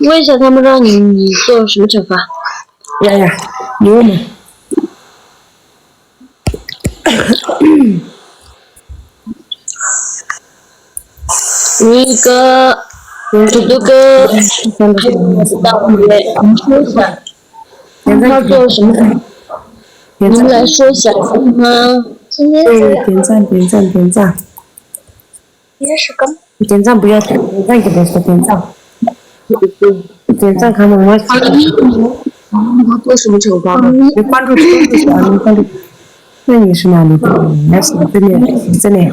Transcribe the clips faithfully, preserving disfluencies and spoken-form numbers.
问一下他们让你你做什么惩罚？ ཡ་ཡ། ཡོད་མོད། ནི་ཀ་ཏུ་ཏུ་ཀ 他做什么？你们来说一下。 ཨེ། དེང་སང་དེང་སང་དེང་སང་། དེང་སང་བུ་ཡ། དེང་སང་གི་དེང་སང་དེང་སང་། དེང་སང་གང་མང་མང་ཞིག 他做什么惩罚吗？ ནི་པན་ཀྲུ་པན་ཀྲུ་ཞིག་ཨ་ནི་པན་ཀྲུ། ཁྱོད་གཉིས་སུ་ན་ནི་ཡ་སུ་ཏི་ནས་སུ་ནས།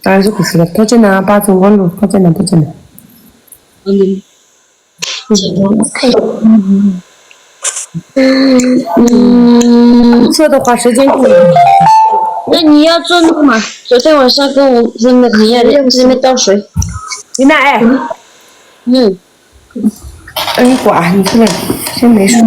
ད་གཟུགས་ཀྱི་སུ་ལ་ཐོ་ཅེ་ན་པ་ཚོ་ངོ་ལུ་ཐོ་ཅེ་ན་ཐོ་ཅེ་ན། ཁྱོད་དོ་ཁ་ཧྲི་ཅན་ཀུ། ཨེ། ཉི་ཡ་ཙོ་ནུ་མ། ཟོ་ཐེ་ཝང་ཤ་ཀུ་ཟེར་ན་ཉི་ཡ་རེད་ཟེར་ན་ཏོག་ཧྲོས། ཡིན་ན་ཨེ། ཨུ། ཨ་ནི་ཀོ་ཨ་ནི་ཁྱི་ལ་ཤི་མེད་ཤུ།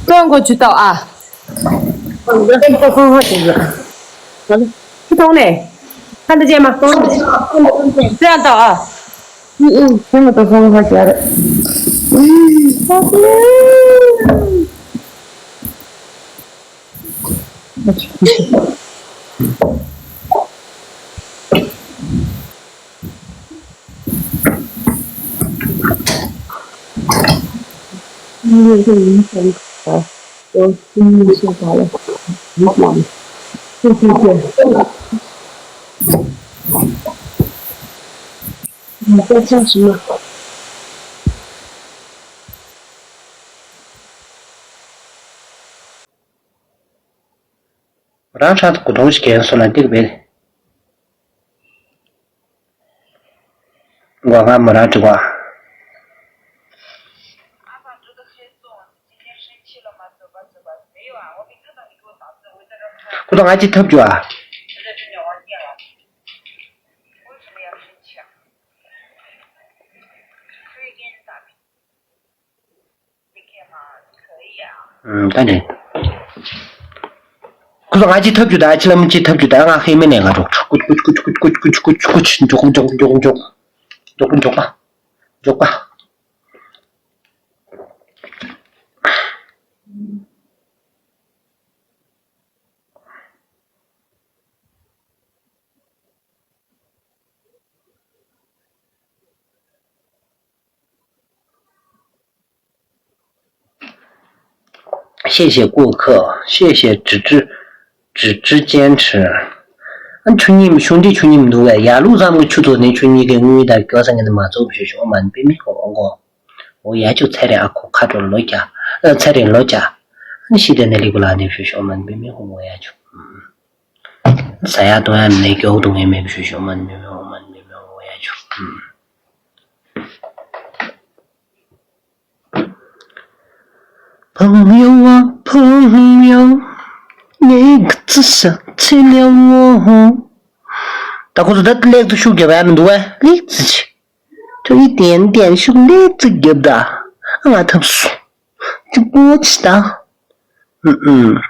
སྟོན་གོ་ཇུ་ཏོ་ཨ། སྟོན་གོ་ཧ་ཧ་ཏེ་ཡོད། ཁྱི་ཐོང་ནས། ཁ་འདི་ཅན་མ་སྟོན་ནས། སྟོན་ཏོ་ཨ། ཨུ་ཨུ། ཁྱི་མ་ཏོ་སོང་ཧ་ཅར། རང་ཧྲ་དུ་གོ་དོང་ཞིག་གན་སོ་ན་འདིར་བེལ། ང་ང་མོ་རང་དྲི་བ། ཁོ་དང་ང་ཅི་ཐབས་བྱུང་ཨ། ཨུམ། ད་ནི། ཁོ་ཚོ་ང་ཅི་ཐབས་ཇུ་ད་ཨ་ཅི་ལ་མི་ཅི་ཐབས་ཇུ་ད་ང་ཧེ་མེ་ནས་ང་རོགས་ཀུ་ཀུ་ཀུ་ཀུ་ཀུ་ཀུ་ཀུ་ཀུ་ཀུ་ཀུ་འཇོག་འཇོག་འཇོག་འཇོག་འཇོག་པ། འཇོག་པ། ཤེས་ཤེས་ཀོ་ཁ། ཤེས་ཤེས་ཀྲི་ཀྲི། ཀྲི་ཀྲི་ཅན་ཁྲི། ཨ་ཆུ་གཉིས་མི་ཆུང་འདི་ཆུ་གཉིས་མི་འདུག་གས། ཡར་ལུག་ཙམ་གྱི་ཆུ་ཐོག་ནས་ཆུ་གཉིས་ཀའི་དངུལ་དང་སྐྱོ་ས་ངན་མ་ཚོགས་ཞུ་ཞོག་མ་ནི་པི་མི་ཧོ་ཧོ་གོ། འོ་ཡ་ཆུ་ཚེ་རིང་ཨ་ཁུ་ཁ་དྲོ་ལོ་རྒྱ། ཨ་ཚེ་རིང་ལོ་རྒྱ། ཨ་ནི་ཤི་དེ་ནས་ལི་གུ་ལ་ནས་ཞུ་ཞོག་མ་ནི་པི་མི་ཧོ་འོ་ཡ་ཆུ། ཟ་ཡ་འཐུང་ཡ་མེད་སྐྱོ་བོ་སྡུག་བསྔལ་མེད་པའི་ཞུ་ཞོག་མ་ནི་མི་མི་འོ་མ་ནི་མི་མི་འོ་ཡ་ཆུ། 朋友啊，朋友，你可知晓起了我？ད་ཁོ་ཚོ་ད་ལེགས་ཚོ་ཤུགས་རྒྱབ་ཡ་མི་འདུག་བས། ལེགས་ཚོ་ཆེ། ཁྱོད་ཡིད་བརྟན་བརྟན་ཤུགས་ལེགས་ཚོ་རྒྱབ་ད། ང་ཐབས་སུ། ཅི་པོ་ཆི་ད། ཨུ་ཨུ།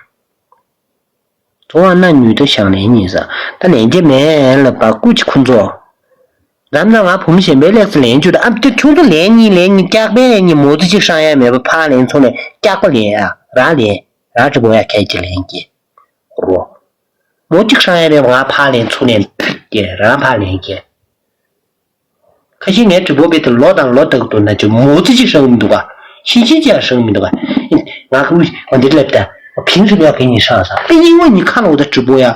ཚོ་བ་ན་ཉུལ་ད་ཞང་ལན་གཉིས་ས། ད་ལན་རྒྱ་མེད་ལ་པ་ཀུ་ཅི་ཁོ་ཚོ། རམ་ན་ང་བུ་མོ་གཞན་པའི་ལེགས་སུ་ལན་བཅུ་དང་ཨ་མ་ཏི་ཆུང་དུ་ལན་གཉིས་ལན་གཉིས་སྐྱག་པའི་ལན་གཉིས་མོ་ཙི་གཅིག་ཧྲང་ཡ་མེད་པ་ཕ་ལན་ཚོ་ནས་སྐྱག་པ་ལན་ཡ་རང་ལན་རང་གྲི་པོ་ཡ་ཁལ་གྱི་ལན་གྱི་རོ། མོ་གཅིག་ཧྲང་ཡ་མེད་པ་ང་ཕ་ལན་ཚོ་ནས་ཕིག་གི་རང་ཕ་ལན་གྱི། ཁ་ཤས་ངའི་གྲི་པོ་བེད་དེ་ལོ་དང་ལོ་ལྟག་ཏུ་ན་ཅི་མོ་ཙི་གཅིག་ཧྲང་མི་འདུག་ག་ཤིན་ཤིན་ཅི་ཡ་ཧྲང་མི་འདུག་ག་ང་ཁུ་འོ་འདི་ལབ་ད་ཕིང་ཧྲི་པ་ཡ་གི་ཉིན་ཧྲང་ས་པི་ཡིན་བ་ཉི་ཁ་ལོ་ད་གྲི་པོ་ཡ་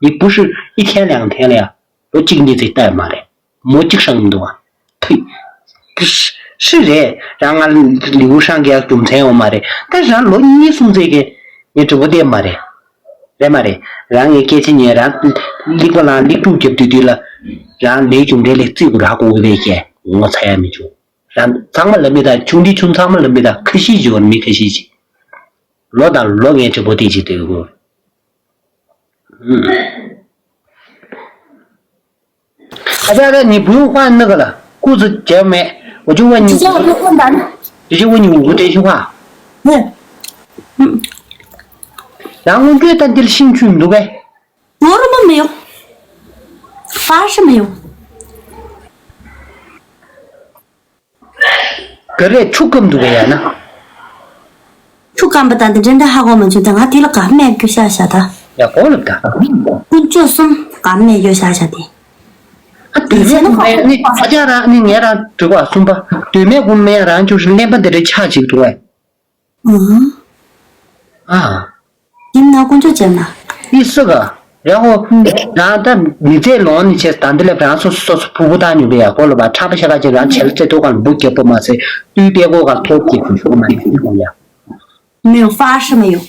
ཡི་བུ་ཧྲི་ཡི་ཐན་ལའང་ཐན་ལ་ཡ། ལོ་གཅིག་གཉིས་ཙམ་ལྟ་ཡ་མ་རེད། མོ་གཅིག་ཧྲང་མི་འདུག་བ། ཕུད། ཧྲི་རེད། རང་ང་ལིའུ་ཧྲང་གི་ཡག་རྒྱུ་མཚན་ཡོད་མ་རེད། ད་རང་ལོ་གཉིས་གསུམ་ཙམ་གི་ངའི་གྲུ་པོ་བལྟས་མ་རེད། རེད་མ་རེད། རང་ངའི་སྐད་ཆ་ཉན་རང་ལིག་པ་ལང་ལིག་དྲུག་རྒྱབ་དུས་དུས་ལ། རང་ལས་རྒྱུ་འབྲས་ལས་རྩིས་དགོས་ར་ཧ་གོ་འོས་པའི་ཀྱེ་ངོ་ཚ་ཡ་མི་བྱུང་། རང་ཚང་མ་ལ་མི་ད་ཆུང་འདི་ཆུང་ཚང་མ་ལ་མི་ད་ཁ་ཤས་ཅིག་བར་མི་ཁ་ཤས་ཅིག་ལོ་དང་ལོ་ངའི་གྲུ་པོ་བལྟས་ཅིག་དུས་དགོས། ཨ་ཅག་ད་ནི་བུ་ཧ་ནི་ག་ལ་ཀུ་ཙི་རྒྱབ་མེད། འོ་ཅུ་བ་ཉི་ཅི་ཅག་བུ་ཧ་ད་ནི། ཅི་ཅི་བ་ཉི་འུ་ཏྲེ་ཤི་ཧ། ནི། ཡང་སྔོན་སྐྱོད་ད་འདིར་ཤིང་ཆུ་འདུག་གས། 我怎么没有？发誓没有。 ག་རེ་ཆུ་སྐམ་འདུག་ག་ཡ་ན། ཆུ་སྐམ་པ་དང་དེ་འདྲ་འདྲ་ཧ་གོ་མ་བྱུང་ད་ང་དེ་ལ་དགའ་མེད་རྒྱུ་ཤ་ཤ་ད། ཡ་གོ་ལབ་ད། ཀུན་སྤྱོད་གསུམ་དགའ་མེད་རྒྱུ་ཤ་ཤ་དེ། ཨ་དུས་མེད་ཀུན་མེད་ནི་ཨ་ཅག་རང་ནི་ངས་རང་འགྲིག་པ་གསུམ་པ་དུས་མེད་ཀུན་མེད་རང་ཅུ་ལེན་པ་འདི་འདྲ་ཆགས་ཅིག་འདུག་གས། ཨང་། ཨ། ཡིན་ན་དཀོན་མཆོག་བྱས་ན། ཨི་སི་ག་ཡ་ཧོ། རང་ད་མི་ཚེ་ལོང་ནི་ཆེ་ད་འདི་ལབ་རང་སོ་སོ་སོ་སོ་ཕུ་བུ་ད་ཉུ་བེ་ཡ་ཀོ་ལོ་བ་ཁྲག་པ་ཤ་ཁ་ཅེ་རང་ཆེ་ལ་ཅེ་ཏོ་ག་ལ་བུ་སྐྱེ་པོ་མ་ཚེ་དུས་པེ་ཀོ་ག་ཐོབ་ཀྱི་ཁུ་ཤོ་མ་ཡ་ཡ། 没有，发誓没有。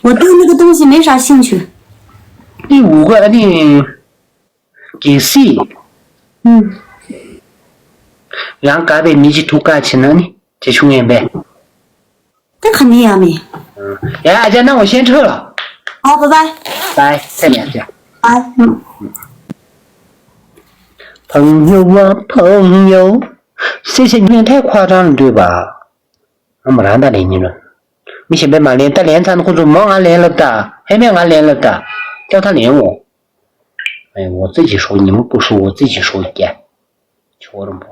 我对那个东西没啥兴趣。 ཨི་འུ་ག་ཨ་ནི། གལ་སྲིད། ཨུམ། རང་དགའ་བའི་མི་གཅིག་ཐུག་ཀ་ཕྱིན་ན་ནི་དེ་བྱུང་ངེས་པས། དེ་ག་ནི་ཡང་མེད། ཡ་ཨ་ཅག་ནང་བ་ཤེས་འཕྲོད་ལ། ཨ་བ་བ། བའི་ཚེ་ནས་ཨ་ཅག 朋友啊，朋友，སེ་ཤ་ཉོན་ཐད་ཁོ་རང་འདུས་པ། ཨ་མ་རང་ད་ལན་ཉིན་ལ། མི་གཞན་པས་མ་ལན་ད་ལན་ཚར་ན་ཁོ་ཚོ་མོ་ང་ལན་ལབ་ད། ཧེ་མས་ང་ལན་ལབ་ད། ལྕགས་ཐག་ལན་འོ། ཨེ་འོ་ཙི་ཅི་ཧྲོ་ཉི་མ་པུ་ཧྲོ་འོ་ཙི་ཅི་ཧྲོ་རྒྱ། ཆོ་རམ་པོ།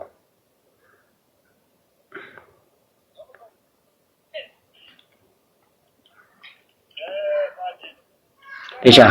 ཨེ་ཤ།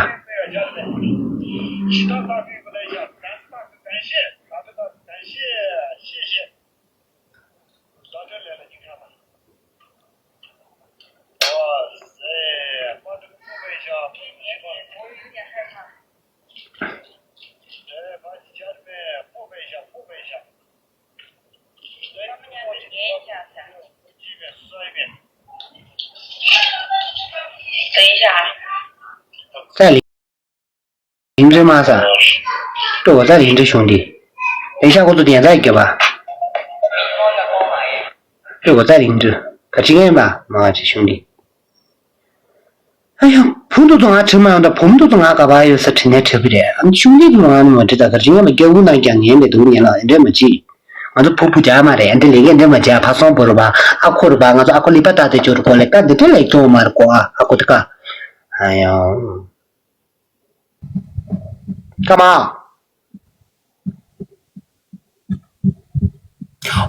ས་ལི། རིན་བྲལ་མ་ས། ལྟོ་བ་ད་རིན་བྲལ་གཞུང་འདི། ལེགས་ཤ་ཁོ་ཚོ་དན་ཚ་རྒྱབ་པ། ལྟོ་བ་ད་རིན་བྲལ་ག་ཅི་ངན་པ་མ་བ་ཅི་གཞུང་འདི། ཨ་ཡོ། བུ་འདུག་ཚོ་ང་དྲི་མ་ཡོང་ད་བུ་མོ་འདུག་ཚོ་ང་ག་པར་ཡོད་ས་དྲི་ནས་དྲི་བི་རེད། ཨ་ནི་གཞུང་འདི་ཚོ་ང་ནི་མ་དྲི་ད་ག་ཅི་ངན་པ་སྐྱ་བུ་ནང་ཀྱང་ངན་པའི་འདུག་ཉན་ལ་ཨེ་འདྲས་མ་ཅི། ང་ཚོ་ཕུ་ཕུ་རྒྱག་མ་རེད། ཨ་འདི་ལས་ཀ་འདི་མ་བྱས་ཕ་སོང་བོ་རུ་བ་ཨ་ཁོ་རུ་བ་ང་ཚོ་ཨ་ཁོ་ལི་པ་ཏག་ཏེ་ཅོ་རུ་གོ་ལེ་ཀ་འདི་ཏེ་ལེགས་ཐོང་མ་རུ་གོ་ཨ་ཨ་ཁོ་ཏི་ཀ་ཨ་ཡང་ཀ་མ།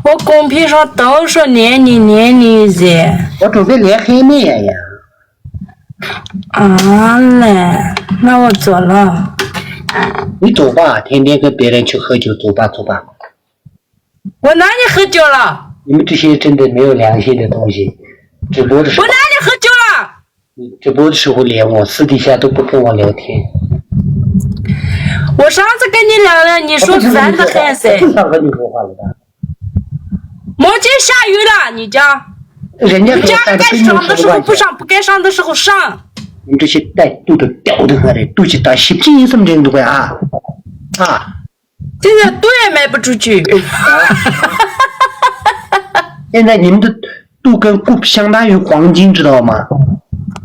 我公屏上都说念你，念你噻。 我准备连黑妹呀呀。 啊嘞，那我做了。 你走吧，天天跟别人去喝酒，走吧，走吧。 我哪里喝酒了？ 你们这些真的没有良心的东西，直播的时候， 我哪里喝酒了？ 你直播的时候连我，私底下都不跟我聊天。 我上次跟你聊了，你说烦得很噻。 不想和你说话了吧？ 毛巾下雨了，你家。 人家 你家该上的时候不上，不该上的时候上。 你这些带肚的吊的，对不起，打洗屁什么人都会啊啊！ 现在都也卖不出去。 现在你们的肚跟 scoop 相当于黄金，知道吗？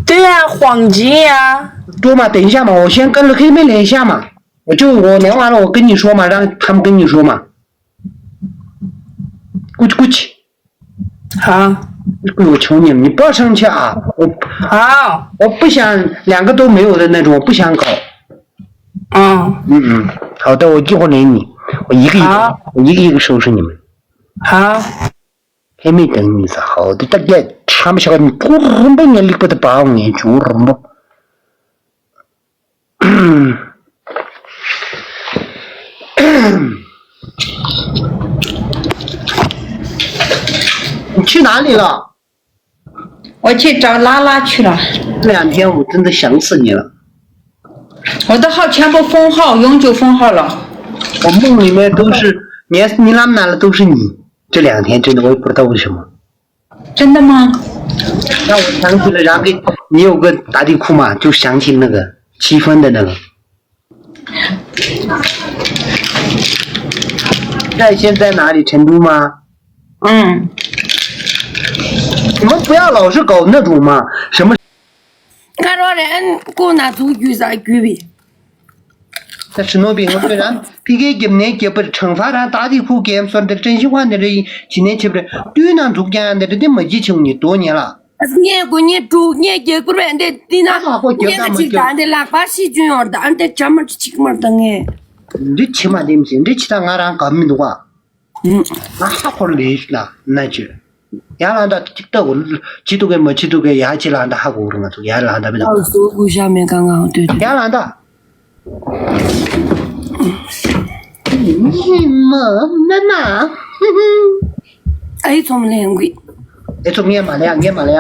对呀，黄金呀。 说嘛，等一下嘛，我先跟黑妹连一下嘛，我就我连完了，我跟你说嘛，让他们跟你说嘛。 过去过去。 好。 我求你了，你不要生气啊！我 好。 我不想两个都没有的那种，我不想搞。 嗯。 嗯嗯，好的，我一会儿连你，我一个一个，好。 我一个一个收拾你们。 好。 黑妹等你一下，好的，大家他们小你不rumba，你立不得把我眼球rumba。 你去哪里了？ 我去找拉拉去了。 这两天我真的想死你了。 我的号全部封号，永久封号了。 我梦里面都是，你你那么难了，都是你。这两天真的，我也不知道为什么。 真的吗？ 让我想起了，然后你有个打地铺嘛，就想起那个七分的那个。 在现在哪里？成都吗？ 嗯。 你们不要老是搞那种嘛，什么 ང་རོ་རེ་ཨན་ཀོ་ན་ཚུགས་རྒྱུས་ས་རྒྱུས་པའི། 在史努比，我虽然PK 给你给不惩罚，但打地铺给所有的真心话的人，今天去不是对那足家的这么激情，你多年了。 ངས་དགུ་ཉིས་དྲུག་ངས་རྒྱལ་ཁུར་བས་འདི་འདི་ན། ཨ་ཧ་ཧོ་རྒྱལ་ངས་ཁ་མ་གཅིག་རྒྱལ། དང་འདི་ལག་པ་ཤི་རྒྱུ་ཡོད་རེད། ཨ་འདི་བྱ་མ་གཅིག་མ་དང་ངས། འདི་ཕྱི་མ་འདི་མི་ཤེས། འདི་ཕྱི་དང་ང་རང་གབ་མི་འདུག་ག་ཨུམ། ང་ཧ་ཧོར་ལས་ལ་ན་ཅོ། ཡ་ལ་འདྲ་ཅིག་ལྟ་གོ། ཅི་ཐུག་གི་མ་ཅི་ཐུག་གི་ཡ་ཅི་ལ་འདྲ་ཧ་གོ་རུ་ང་ཚོ་ཡ་ལ་འདྲ་མི་འདུག་ཨ་སོ་གུ་ཤ་མེ་ག་ང་ལྟོས་ཏེ། ཡ་ལ་འདྲ། མ་མ་མ། ཨའི་ཚོམ་ལེན་གི། ཨེ་ཚོམ་ངས་མ་ལེ་ཡ་ངས་མ་ལེ་ཡ།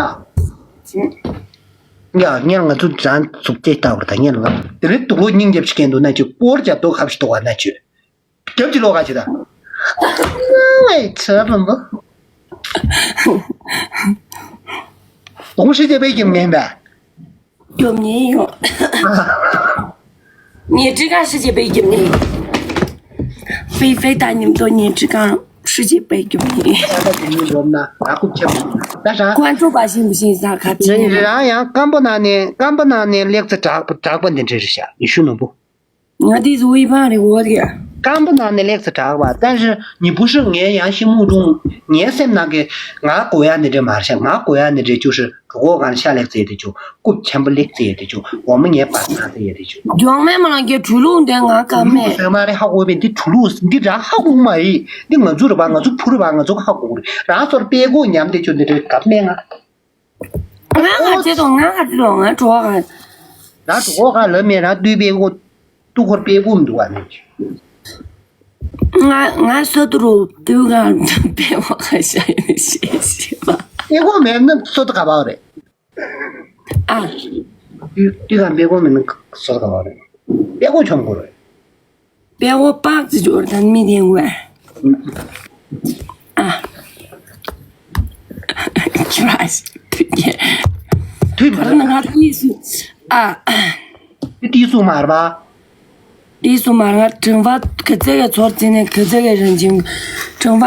ཡ་ངས་ང་ཚོ་རང་ཚུགས་ཏེ་ལྟ་བར་ད་ངས་ལ་དེ་རིང་དུག་ལོག་སྙིང་རྒྱབ་ཅིག་གན་འདུག་ན་ཅིག་སྐོར་རྒྱབ་དོ་ཁབ་ཞིག་དོ་བ་ན་ཅིག་རྒྱབ་ཀྱི་ལོག་ག་ཅི་ད། ངའི་ཚེ་རིང་པོ། དོང་ཧྲི་རྒྱབ་པའི་རྒྱབ་ངན་པས། རྒྱབ་ངན་ཡོང་། ངའི་ཁྲི་ཁ་ཧྲི་རྒྱབ་པའི་རྒྱབ་ངན། ཕེ་ཕེ་ད་ཉིམ་དོ་ངའི་ཁྲི་ཁ་ཧྲི་རྒྱབ་པའི་རྒྱབ་ངན། ད་ད་དེ་ཉིན་འགྲོ་ན་ང་རྐུབ་ཆེ་མོ་ད་ཧྲ། ཁོང་ཁྲོ་པ་ཤིང་བུ་ཤིང་ས་ཁ་ཁྲི་ངན། རང་ཡང་སྐམ་པོ་ནང་ནས་སྐམ་པོ་ནང་ནས་ལེགས་ཚེ་དྲག་པོ་དྲག་པོ་འདི་འདྲ་རེད་ཤག་ཡེ་ཤུ་ནོར་བུ། ང་དེ་ཟུ་ཡི་ཕང་རེ་འོ་རེ། སྐམ་པོ་ནང་ནས་ལེགས་སུ་གྲགས་པ།但是你不是ངའི་ཡང་ཤི་མུག་དྲུང་ངའི་སེམས་ནང་གི་ང་དགོས་ཡ་ནི་རེད་མ་རེད་ཤག་ང་དགོས་ཡ་ནི་རེད་ཅུ་ཧྲི་གྲུ་གོ་གང་ཤ་ལེགས་ཙེ་ཡ་དེ་ཅུ་རྐུབ་ཆེན་པོ་ལེགས་ཙེ་ཡ་དེ་ཅུ་འོ་མ་ངའི་པ་སངས་ཙེ་ཡ་དེ་ཅུ། ལྗོང་མེད་མ་ལང་གི་གྲུ་ལུག་འདི་ང་ཀ་མེད། ཟོས་མ་རེད་ཧ་གོ་བས་འདི་གྲུ་ལུག་འདི་རང་ཧ་གོ་མ་ཡིན། འདི་ང་ཚོ་རེད་པ། ང་ཚོ་བུ་རེད་པ། ང་ཚོ་ཧ་གོ་རེད། རང་ཚོར་པད་གོ་ཉམས་དེ་ཅུ་འདི་རེད་གབ་མེད་ང་། ང་ང་ཅེ་དོ་ང་ང་ཅེ་དོ་ང་གྲོགས་ག་ང་གྲོགས་ག་ལ་མེད་ར་ཏུས་པའི་གོ་ཏུ་ཁོར་པའི་གོ་མི་འདུག་བ་ནི། ང་ང་ས་ཏུ་རུ་ཏུ་ག་པའི་གོ་ག་ཤ་ཡོད་ཤེས་ཤེས་པ། པའི་གོ་མེད་ན་ས་ཏུ་ག་པའོ་རེད། ཨ། ཏུ་ཏུ་ག་པའི་གོ་མེད་ན་ས་ཏུ་ག་པའོ་རེད། པའི་གོ་ཆོམ་གོ་རེད། པའི་འོ་པག་ཙི་ཅོར་དང་མི་དེ་འོ། ཨ། ཁྱི་བ་ཞིག་ཕུད་ཀྱི། དུས་མ་ད་ནི་ང་ཏིས་སུ། ཨ། ཏིས་སུ་མར་བ། ཏིས་སུ་མར་ང་དྲང་བ་ག་ཚད་ག་ཚོར་ཚེ་ནས་ག་ཚད་ག་རང་བཞིན་དྲང་བ།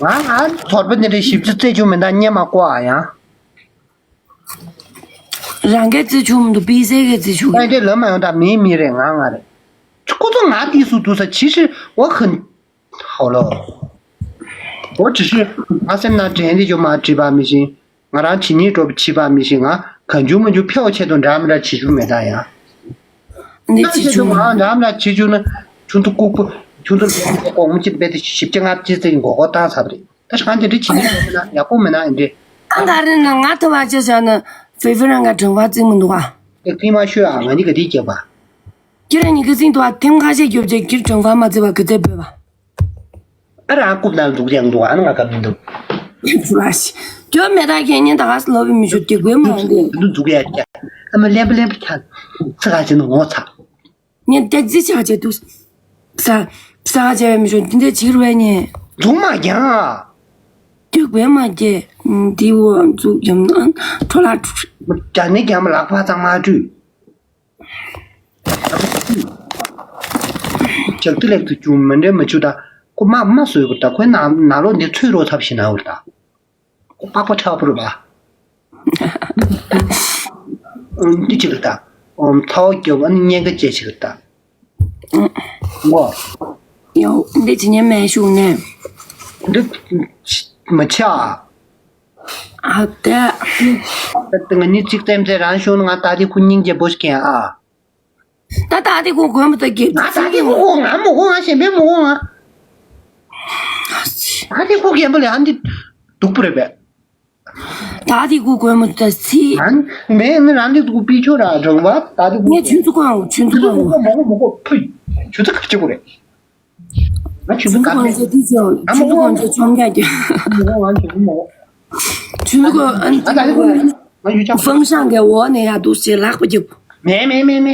ང་ང་ཚོར་བ་ནི་རེ་ཞིབ་ཅུ་རྩད་ཅུ་མི་འདང་སྙེ་མ་ཀོ་ཨ་ཡང་། རང་གི་རྩི་ཆུ་མི་འདུག་པི་སེ་གི་རྩི་ཆུ། ཨ་འདྲེ་ལོ་མ་ཡོང་ད་མིའི་མི་རེད་ང་ང་རེད། ཁོ་ཚོ་ང་ཏིས་སུ་འདུག་ས་ཇི་ཧྲི་འོ་ཧན། ཧོ་ལོ། འོ་ཇི་ཧྲི་ང་སེམས་ན་དྲན་དེ་ཇོ་མ་བྲིས་པ་མི་ཤེས། ང་རང་ཇི་ཉིད་འགྲོ་བ་བྱིས་པ་མི་ཤེས། ང་གང་བྱུང་མ་བྱུང་ཕེའོ་ཆེད་དུ་འདྲ་མི་འདྲ་བྱེད་རྒྱུ་མེད་ད་ཡང་། འདི་ཅི་ཆུ་ང་འདྲ་མི་འདྲ་བྱེད་རྒྱུ་ན་ཆུ་འདུག་ལྐུགས་པ། ཁྱོད་ཚོར་ཁོང་མོ་གཅིག་དཔེ་དེ་བཞི་བཅུ་ལྔ་བཅུ་ཙམ་མགོ་སྐོར་བཏང་ཚར་བ་རེད། ད་ཧྲང་དེ་འདྲ་བྱེད་ནི་ཡོད་མེད་ན་ཡག་པོ་མེད་ན་ཡིན་འདྲ། ཨ་ག་རེ་ན་ང་ཐུ་བ་ཅི་བྱ་ན་ཧྥེ་ཧྥེ་རང་ག་དྲང་བ་བརྩིགས་མི་འདུག་ཨ། ཨེ་ཀི་མ་ཤོད་ཨ། ང་གཉིས་ཀ་དེ་རྒྱབ་པ། ཁྱེད་རང་གཉིས་ཀ་བརྩིགས་འདུག་ཨ། ཐེམ་ཁ་ཤས་རྒྱོབ་བྱས་ཁྱེད་དྲང་བ་མ་བརྩིགས་པ་ག་ཚད་འབོད་པ། ཨ་རང་རྐུབ་ནང་འཛུགས་ཀྱང་འདུག་ཨ། ང་ག་མི་འདུག་ཁྱོད་མེ་ད་ཁྱེད་ཉིན་ད་ག་སི་ལོ་བི་མི་ཤོད་དེ་དགོས་མ་འདི་འདུག་འཛུགས་ཡ་ཀྱ། ཨ་མ་ལེན་པ་ལེན་པ་ཁྱ་ཚ་ག་ཅི་ནི་ངོ་ཚ། ངས་རྒྱག་ཅི་ཆག་ཅེ་འདུག་ས་ས་ག་ཅེ་བའི་མི་ཤོད་འདི་འདྲ་ཅིག་རུ་བས་ཉེ། འཛུགས་མ་ཀྱང་། དུས་དགོས་མ་སྐྱེ། འདི་འོ་འཛུགས་ཀྱང་ཁྲོ་ལ་འཁྲུག་རྒྱ་ནི་རྒྱ་མ་ལག་པ་གཙང་མ་བཀྲུས། ཇག་ཏུ་ལེགས་སུ་བྱུང་མི་འདྲེ་མི་ཆུ་ད་ཁོ་མ་མ་བཟོས་གི་ད་ཁོའི་ནང་ནང་ལོགས་འདི་ཚོས་རོ་ཚབ་ཞིག་ན་འུར་ད། ཁོ་པགས་པ་ཁྲ་བོ་རུ་བ། འདི་ཅི་གི་ད། ཚ་བོ་སྐྱོབ་ཨ་ནི་གཉན་ཁ་ཅེ་ཞིག་གི་ད། ངོ་། ཡོ་འདི་ཅི་ཉན་མེད་ཤུགས་ནས། འདི་མི་ཆ། ཨ་ཏེ། ད་ང་ནི་གཅིག་ཙམ་ཙེ་རང་ཤོང་ང་ད་དེ་ཁུ་སྙིང་རྗེ་པོ་ཞིག་ཨ། ད་ད་དེ་ཁུ་གོན་མོ་ད་གེ་ང་ད་དེ་ཁུ་གོ་ང་མོ་གོ་ང་གཞན་པའི་མོ་གོ་ང་། ད་དེ་ཁུ་རྒན་པོ་ལས་ཨ་འདི་སྡུག་པོ་རེད་པས། ད་དེ་ཁུ་གོན་མོ་ད་སི། ཨ་ནི་མེད་ནི་རང་དེ་ཁུ་པི་ཆོ་ར་རང་བ་ད་དེ་ཁུ་ངས་ཆུན་ཚུ་གོན་ཆུན་ཚུ་གོན་མོ་གོ་མོ་གོ་ཕུ་ཆུ་ཚ་ཁ་ཆེ་གོ་རེད། ང་ཆུ་ཚོད་གང་ནས། ཆུ་ཚོད་གང་ཚོད་ཆོམ་རྒྱག་རྒྱུ། མོ་ང་ཆུ་ཚོད་མོ། ཆུ་ཚོད་ང་ད་ལྟ་ཁོ་ང་ཡུལ་ཆགས། ཧྥང་ཧྲང་གི་འོག་ནས་ཡར་འདུག་ཅེས་ལག་པ་རྒྱབ། མེ་མེ་མེ་མེ།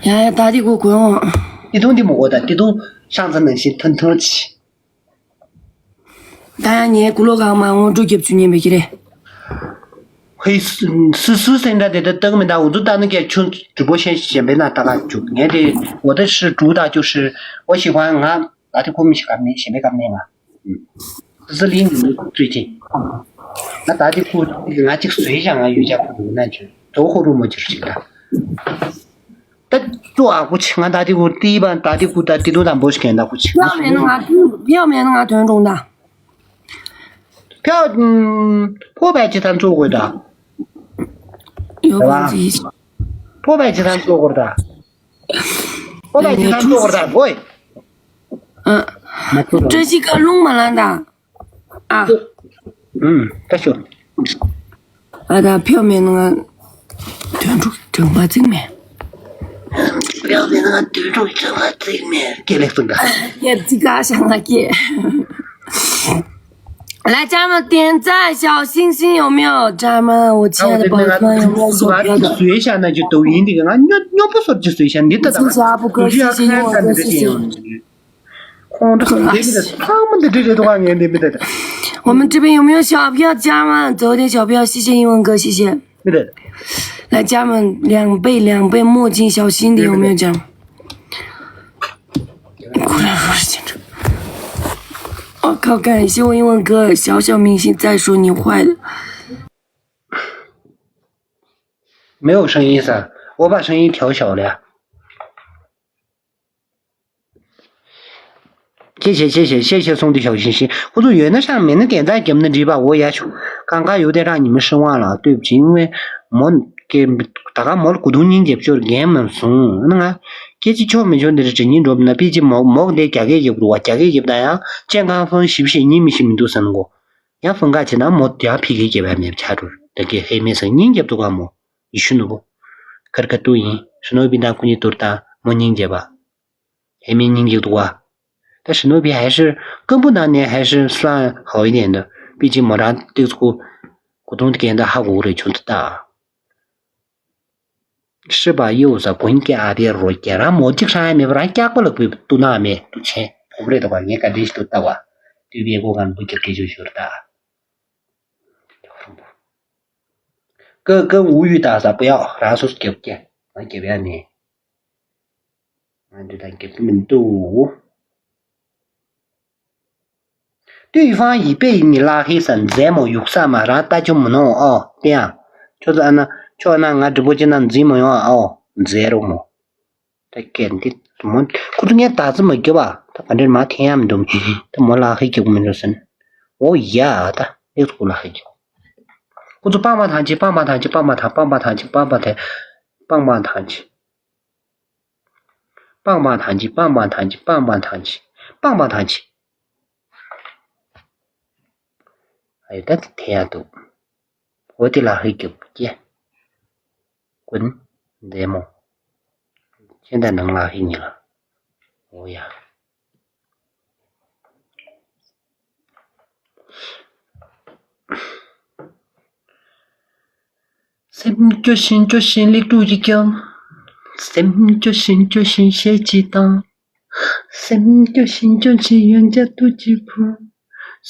ཡ་ཡ་ད་དེ་ཁོ་གོན་འོང་། ཏི་ཏུང་འདི་མོ་གོ་ད་ཏི་ཏུང་ཤང་ཚ་ནང་བཞིན་ཐོན་ཐོན་ཆི། ད་ཡང་ངའི་ཀུ་ལོ་གང་མ་འོང་འགྲོ་རྒྱབ་ཆུ་ཉན་པའི་ཀི་རེད། ཧེ་སུ་སུ་སུ་སེང་འདྲ་དེ་ད་སྟག་མི་འདའ་འུ་ཚུ་ལྟ་ན་ཀྱ་ཆུ་དྲུག་པོ་ཤེས་ཞེན་པའི་ན་ལྟ་ག་བཅུག་ངས་དེ་འོ་ད་ཧྲི་དྲུག་ད་བཅུག་ཧྲི་འོ་ཞི་ཧོན་ང་ད་དེ་ཁོ་མི་ཤི་ག་མེད་ཞེན་པའི་ག་མེད་ང་། ཟི་ལིང་གི་ལུག་བཙུད་ཅིང་། ང་ད་དེ་ཁོ་ང་ཅིག་བཟོས་ཤག་ང་ཡོད་ཅག་ཁོ་ལུག་ན་ཆུ་དོ་ཁོ་རུ་མོ་ཅིག་ཅིག་ད། ད་ཏུ་ཨ་ཁུ་ཆི་ང་ད་ཏི་ཁུ་ཏི་བ་ད་ཏི་ཁུ་ད་ཏི་ཏུ་དམ་པོ་ཞིག་གན་ད་ཁུ་ཆི། ཡང་མེད་ན་ང་ཐོན་ཡང་མེད་ན་ང་ཐོན་འགྲོ་ད། ཕྱོགས་ཕོ་བས་ཅི་ཐམ་ཚོགས་དགོས་ད། ཡོད་པ་ཅི། ཕོ་བས་ཅི་ཐམ་ཚོགས་དགོས་ད། ཕོ་བས་ཅི་ཐམ་ཚོགས་དགོས་ད་གོ། ཨ། བཀྲ་ཤིས་ཀ་རླུང་མ་ལངས་ད། ཨ། ཨུམ། ད་ཤོད། ཨ་ད་ཕེའུ་མེད་ན་ང་དོན་དྲུག་དྲུག་མ་བརྩིགས་མེད། ཕེའུ་མེད་ན་ང་དོན་དྲུག་དྲུག་མ་བརྩིགས་མེད་སྐད་ལེགས་སོང་ད། སྐད་ཅིག་ག་ཤ་ང་སྐད། 来，家人们点赞，小星星有没有？家人们，我亲爱的宝贝们有没有小票的？ བཟོས་བཞག་ན་ཅི་ཏོ་ཡིན་འདི་ག་ང་སྨྱོ་སྨྱོ་པོ་སོར་ཅི་བཟོས་བཞག་འདི་ལྟ་ད། 谢谢阿布哥，谢谢英文哥，谢谢。 ཁོང་ཁྲོ་ཟ་འདི་མི་ད་ཚང་མ་འདི་འདྲ་རེད་འདུག་ག་ངས་འདི་མི་ད་ད། 我们这边有没有小票家人们？昨天小票，谢谢英文哥，谢谢。 对的。 来，家人们，两倍两倍墨镜小心点，有没有家人们？果然如此清楚。我靠，感谢我英文哥，小小明星再说你坏了。 没有声音噻，我把声音调小了呀。 谢谢谢谢谢谢送的小心心。 ཁོ་ཚོ་ཡོད་ན་ཤང་མེད་ན་དེ་འདྲ་རྒྱབ་ན་འགྲིག་པ། འོ་ཡ་ཆུ་གང་ག་ཡོད་དེ་རང་ཉི་མ་ཧྲི་ཝང་ལ་ལྟོས་བྱིན་བས་མོ་ཀེ་ད་ག་མོ་ལ་གུ་དུང་སྙིང་རྗེ་བཅོར་འགན་མ་སོང་ན་ང་སྐད་ཅིག་ཆོག་མི་ཆོག་འདི་རེ་དྲི་ཉིན་འགྲོ་མི་ན་པི་ཅི་མོ་མོ་འདི་རྒྱ་སྐད་རྒྱབ་རུ་བ་རྒྱ་སྐད་རྒྱབ་ད་ཡང་ཅན་གང་སོང་ཞིབ་ཞིབ་ཉིན་མི་ཤི་མི་འདུག་ཟེར་ནོ་གོ། ཡང་ཧྥང་ག་བྱེད་ན་མོ་དེ་ཡང་ཕི་གེ་རྒྱབ་ཡ་མེད་ཆ་རུ་ད་གེ་ཧེ་མེ་སང་སྙིང་རྒྱབ་འདུག་ག་མོ། ཡེ་ཤུ་ནོར་བུ། ཁར་ཁ་ཏུ་ཡིན། ཧྲི་ནོ་བི་དང་ཁུ་ཉི་ཏུར་དང་མོ་སྙིང་རྗེ་བ། ཧེ་མིན་སྙིང་རྗེ་འདུག་བ། ད་ཧྲི་ནོ་བི་ཧེ་ཧྲི་ཀམ་པུ་ནང་ནས་ཧེ་ཧྲི་སུ་ཧའོ་ཡི་ནས་འདུག་པི་ཅི་མོ་རང་ཏིག་ཙུ་ཁུ། གུ་དུང་དེ་གན་ད་ཧ་གོ་གི་རེད་ཆུང་དུ་ད། ཧྲི་པ་ཡོ་ས་གོན་ཀྱ་ཨ་དེ་རོ་ཀྱ་རང་མོ་གཅིག་ཧྲང་ཡ་མེད་པ་རང་སྐྱག་པ་ལ་བུད་ཏུ་ན་མེད་ཏུ་ཆེན་ཕོག་རེད་འདུག་བ། ངས་ག་འདྲེ་ཞིག་ཏུ་ལྟ་བ། དུས་པའི་སྒོ་ཁང་བུ་ཀྱ་སྐད་ཅོ་ཞོར་ད། ཀ་ཀ་འུ་ཡུ་ད་ས་པ་ཡག་རང་སོ་སོ་རྒྱབ་ཀྱི་ང་རྒྱབ་ཡ་ནི། ང་འདི་དང་རྒྱབ་ཀྱི་མི་འདུག 对方已被你拉黑 ས་མཛད་མོ་ཡུག་ས་མ་རང་ལྟ་ཆུ་མི་ནོ་ཨོ་དེ་ཡང་ཁྱོད་ཚོ་ཨ་ན་ཁྱོད་ཨ་ན་ང་འདྲི་པོ་ཅི་ན་འཛིན་མ་ཡོང་ཨོ་མཛད་རོགས་མོ། ད་སྐད་འདི་མོ་ཁོ་ཚོ་ངས་ད་ཙི་མ་རྒྱབ་པ་ད་ག་འདྲེ་མ་འཐེན་ཡ་མི་འདུག་ད་མོ་ལ་ཧི་རྒྱབ་མི་འདུག་ཟེར་ན། འོ་ཡ་ད་ཨེ་ཁོ་ལ་ཧི་རྒྱབ། ཁོ་ཚོ་སྤང་མ་ཐང་ཆེ་སྤང་མ་ཐང་ཆེ་སྤང་མ་ཐང་སྤང་མ་ཐང་ཆེ་སྤང་མ་ཐང་ཆེ་སྤང་མ་ཐང་ཆེ། པང་པང་ཐང་ཆེན། པང་པང་ཐང་ཆེན། པང་པང་ཐང་ཆེན། པང་པང་ཐང་ཆེན། ཨ་ཡོད་ད། དེ་ཡང་འདུག་འོ་དེ་ལ་ཧི་རྒྱབ་ཀྱེ། ཀུན། བདེ་མོ། ཁྱེད་ད་ནང་ལ་ཧི་ཉི་ལ། འོ་ཡ། སེམས་སྐྱོ་བཞིན་སྐྱོ་བཞིན་ལེགས་དྲུག་ཅིག་ཀྱང་། སེམས་སྐྱོ་བཞིན་སྐྱོ་བཞིན་གཞས་ཅིག་དང་། སེམས་སྐྱོ་བཞིན་སྐྱོ་བཞིན་ཡོན་ཆབ་ཏུ་ཅིག་ཕུལ།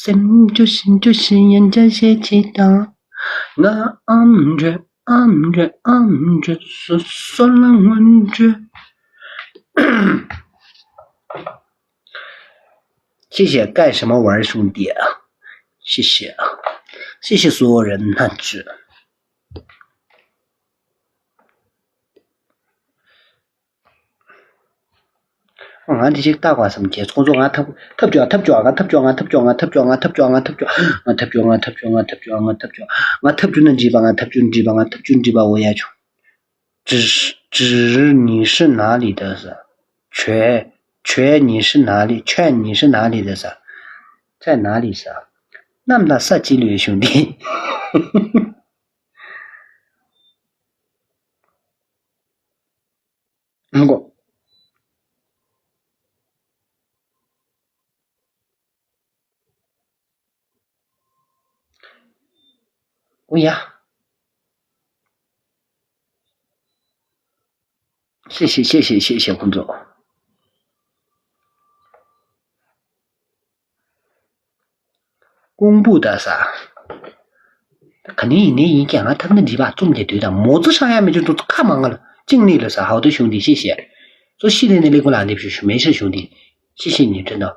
སེམས་སྐྱོ་བཞིན་སྐྱོ་བཞིན་ཡོན་ཆབ་གཞས་ཅིག་དང་། ང་ཨམ་འགྲོས་ཨམ་འགྲོས་ཨམ་འགྲོས་སོ་སོ་ལ་ངོ་འགྲོས། 谢谢干什么玩兄弟啊，谢谢啊，谢谢所有人呐，这。ང་འདི་ཞིག་ལྟ་དགོས་བསམ་གྱི། ཁོང་ཚོ་ང་ཐབས་ཐབས་བཅོས་ང་ཐབས་བཅོས་ང་ཐབས་བཅོས་ང་ཐབས་བཅོས་ང་ཐབས་བཅོས་ང་ཐབས་བཅོས་ང་ཐབས་བཅོས་ང་ཐབས་བཅོས་ང་ཐབས་བཅོས་ང་ཐབས་བཅོས་ང་ཐབས་བཅོས་ང་ཐབས་བཅོས་ང་ཐབས་བཅོས་ང་ཐབས་བཅོས་ན་འགྲིག་པ། ང་ཐབས་བཅོས་འགྲིག་པ། ང་ཐབས་བཅོས་འགྲིག་པ། འོ་ཡ་ཆུ། 纸，纸你是哪里的 ཟེར། 球，球你是哪里，球你是哪里的 ཟེར། 在哪里 ཟེར། གནམ་དང་ས་གཅིག་ལོས་བྱུང་སྟེ། མགོ། ཨོ་ཡ། ཤེས་ཤེས་ཤེས་ཤེས་ཤེས་ཤེས་ཁོང་ཚོ། ཀོང་པུ་ད་ས། ད་ག་ནས་ཡིན་ནའི་ཡིན་ཀྱང་ང་ཐབས་ནི་འདི་བ་རྩོམ་དེ་དུས་དང་མོ་ཙི་ཧྲང་ཡ་མི་ཅུ་ཏུ་ཁ་མང་ང་ལ་ཅིང་ནི་ལ་ས་ཧའོ་ཏུ་ཞུང་དི་ཤེས་ཤེས། སོ་ཤི་ལི་ནི་ལི་ཀུ་ལ་འདེབས་ཞུ་ཞུ་མེ་ཤ་ཞུང་དི་ཤེས་ཤེས་ཉི་ཁྲི་ནོ།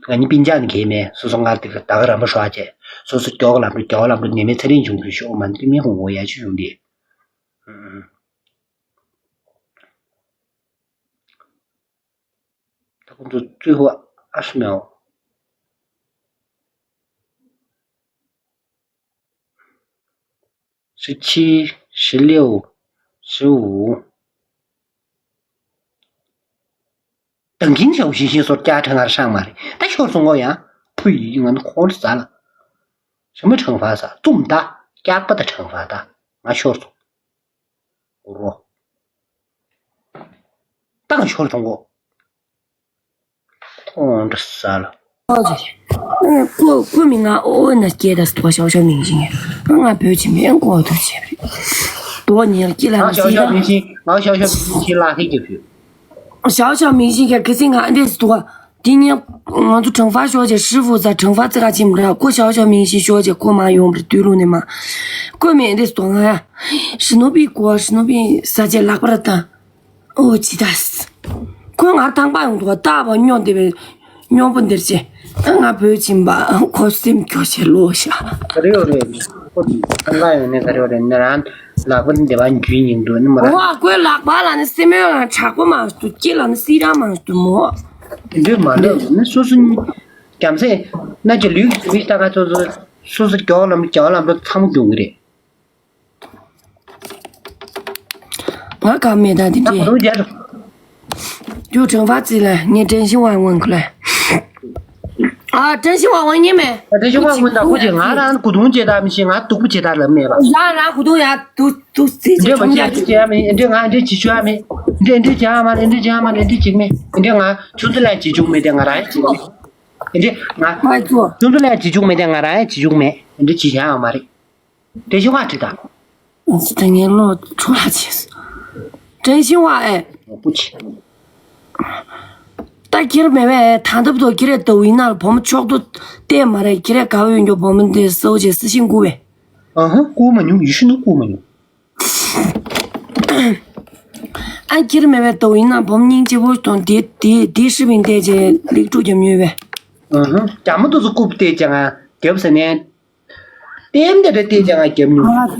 ང་ནི་པིན་ཅང་ནི་གེ་མེ་སོ་སོ་ངར་དི་ཀ་ད་ག་རམ་པ་ཧྲ་ཅེ། སོ་སོ་ཀྱོག་ལམ་རུ་ཀྱོག་ལམ་རུ་ནེ་མེ་ཚེ་རིང་ཞུང་དུ་ཤོག་མ་ནི་མི་ཧུང་འོ་ཡ་ཆུ་ཞུང་དི། ད་ཁོང་ཚོ་最后二十秒。 十七、十六、十五。དང་གིན་ཞའོ་ཞིང་ཞིང་སོར་ཀྱག་ཁྲ་ངར་ཧྲང་མ་རེད། ད་ཤོར་སོང་ངོ་ཡང་། ཕུ་ཡི་ང་ནི་ཁོང་ཟ་ལ། ཞི་མ་ཁྲང་ཧྥ་ཟ་ཙུམ་ད། ཀྱག་པ་ད་ཁྲང་ཧྥ་ད། ང་ཤོར་སོང་། རོ། ཏང་ཤོར་སོང་གོ། ཁོང་འདྲ་ས་ལ། ཀོ་ཀོ་མི་ང་ཨོ་ན་སྐད་ད་སྟོ་ཞའོ་ཞའོ་མིང་ཞིང་ང་ང་བོད་ཅི་མེད་ཀོ་ཐུ་ཆེ་རེད། དོ་ཉེར་ཀི་ལ་ང་ཞའོ་ཞའོ་མིང་ཞིང་ང་ཞའོ་ཞའོ་མིང་ཞིང་ལ་ཧི་ཀྱི་ཕུ། ཞའོ་ཞའོ་མིང་ཞིང་ཁྱེར་ཁི་སི་ང་འདྲེ་སྟོ། དེ་ཉིན་ང་ཚོ་ཁྲང་ཧྥ་ཤོ་ཅེ་ཧྲི་ཧྥུ་ཟ་ཁྲང་ཧྥ་ཙི་ག་ཆིམ་ར་ཁོ་ཞའོ་ཞའོ་མིང་ཞིང་ཤོ་ཅེ་ཁོ་མ་ཡོང་བར་དུས་ལུ་ནི་མ། ཁོ་མེ་འདྲེ་སྟོ་ང་ཡ། ཧྲི་ནོ་པི་ཀོ་ཧྲི་ནོ་པི་ས་ཅེ་ལག་པར་བཏང་། ཨོ་ཅི་ད་སི། ཁོས་ང་ཐང་པ་ཡོང་འདུག་བ། ལྟ་བ་སྨྱོ་འདི་བའི་སྨྱོ་པོ་འདིར་ཅེ། ང་བོད་ཕྱིན་པ་ཁོ་སེམས་སྐྱོ་ཆེ་ལོ་ཤ། ག་རེ་ཡོད་རེད། ཁོ་ཐང་པ་ཡོང་ནས་ག་རེ་ཡོད་རེད་ནི་རང་ལག་པ་འདི་བ་འཇུས་ཡིན་འདུག་ནི་མ་རང་། ཨོ་ཁོའི་ལག་པ་ལ་ནི་སེ་མོའི་ལ་དྲག་པོ་མ་འདུག་སྐེ་ལ་ནི་སི་ར་མ་འདུག་མོ། འདི་མ་ལོས་ནི་སོ་སོ་རྒྱམ་སེ་ན་ཅི་ལུས་ཀྱི་མི་ལྟ་ག་ཚོ་ཚོ་སོ་སོ་རྒྱོག་ལམ་རྒྱོག་ལམ་ལོ་ཚང་མ་རྒྱུག་གི་རེད། ང་ག་མེད་ད་དེ་འདྲས། ད་རུང་རྒྱ་རུ། རྒྱུ་ཁྲང་པ་ཙི་ལ་ངས་ཀྲན་ཤིང་ཝང་ཝང་ཁུ་ལ། ཨ་ཀྲན་ཤིང་ཝང་ཝང་ཉེ་མེད། ད་ཀྲན་ཤིང་ཝང་ཝང་ད་ཁོ་ཅི་ང་རང་གུ་དུང་ཅེ་ད་མི་ཤེས། ང་སྡུག་པོ་ཅེ་ད་ལབ་མེད་པ། ཡ་རང་གུ་དུང་ཡ་སྡུག་སྡུག་ཙི་ཅེ་འདྲས་མ་ཆུང་ཅེ་ཡ་ཅི་ཅེ་ཡ་མེད། འདྲས་ང་འདྲས་ཅི་ཆུ་ཡ་མེད། འདྲས་འདྲས་ཅེ་ཡ་མ་རེད། འདྲས་ཅིག་མེད། འདྲས་ང་ཆུ་ཚོད་ལ་ཅི་བྱུང་མེད། དེ་ང་རང་ཡ་ཅི་མེད། འདྲས་ང་ཆུ་ཚོད་ལ་ཅི་བྱུང་མེད། དེ་ང་རང་ཡ་ཅི་བྱུང་མེད། འདྲས་ཅི་ཆ་ཡ་མ་རེད། དེ་བཞིན་བ་ཁྲི་དང་། ད་ངའི་བློ་འཕྲོ་བརླག་བྱས། དྲན་ཤིང་བ་ཨེ། ནོར་བུ་ཆེ། ད་ཁྱེར་མེད་པས་ད་འདབ་ཏོ་ཁྱེར་ལྟ་བུ་ཡིན་ན་ལ་བུ་མོ་ཕྱོགས་ཏོ་བལྟས་མ་རེད། ཁྱེར་ག་བའི་འགྱོ་བུ་མོ་འདི་སོ་ཅེ་སི་ཤིང་ཀུ་བས། ཨ་ཧ་ཀུ་མ་མྱོང་ཡུ་ཤི་ནུ་ཀུ་མ་མྱོང་། ཨ་ཁྱེར་མེད་པས་ལྟ་བུ་ཡིན་ན་བུ་མོ་སྙིང་རྗེ་པོ་དང་དེ་དེ་དེ་ཧྲི་བིན་བལྟས་ཅེ་ལེགས་གྲུབ་རྒྱབ་མྱོས་པས། ཨ་ཧ་རྒྱ་མོ་ཏོ་ཚོ་ཀུ་བལྟས་ཅེ་ང་རྒྱབ་ཟེར་ནས། ལྟེམ་དེ་འདྲ་བལྟས་ཀྱང་ང་རྒྱབ་མྱོང་། ཨ་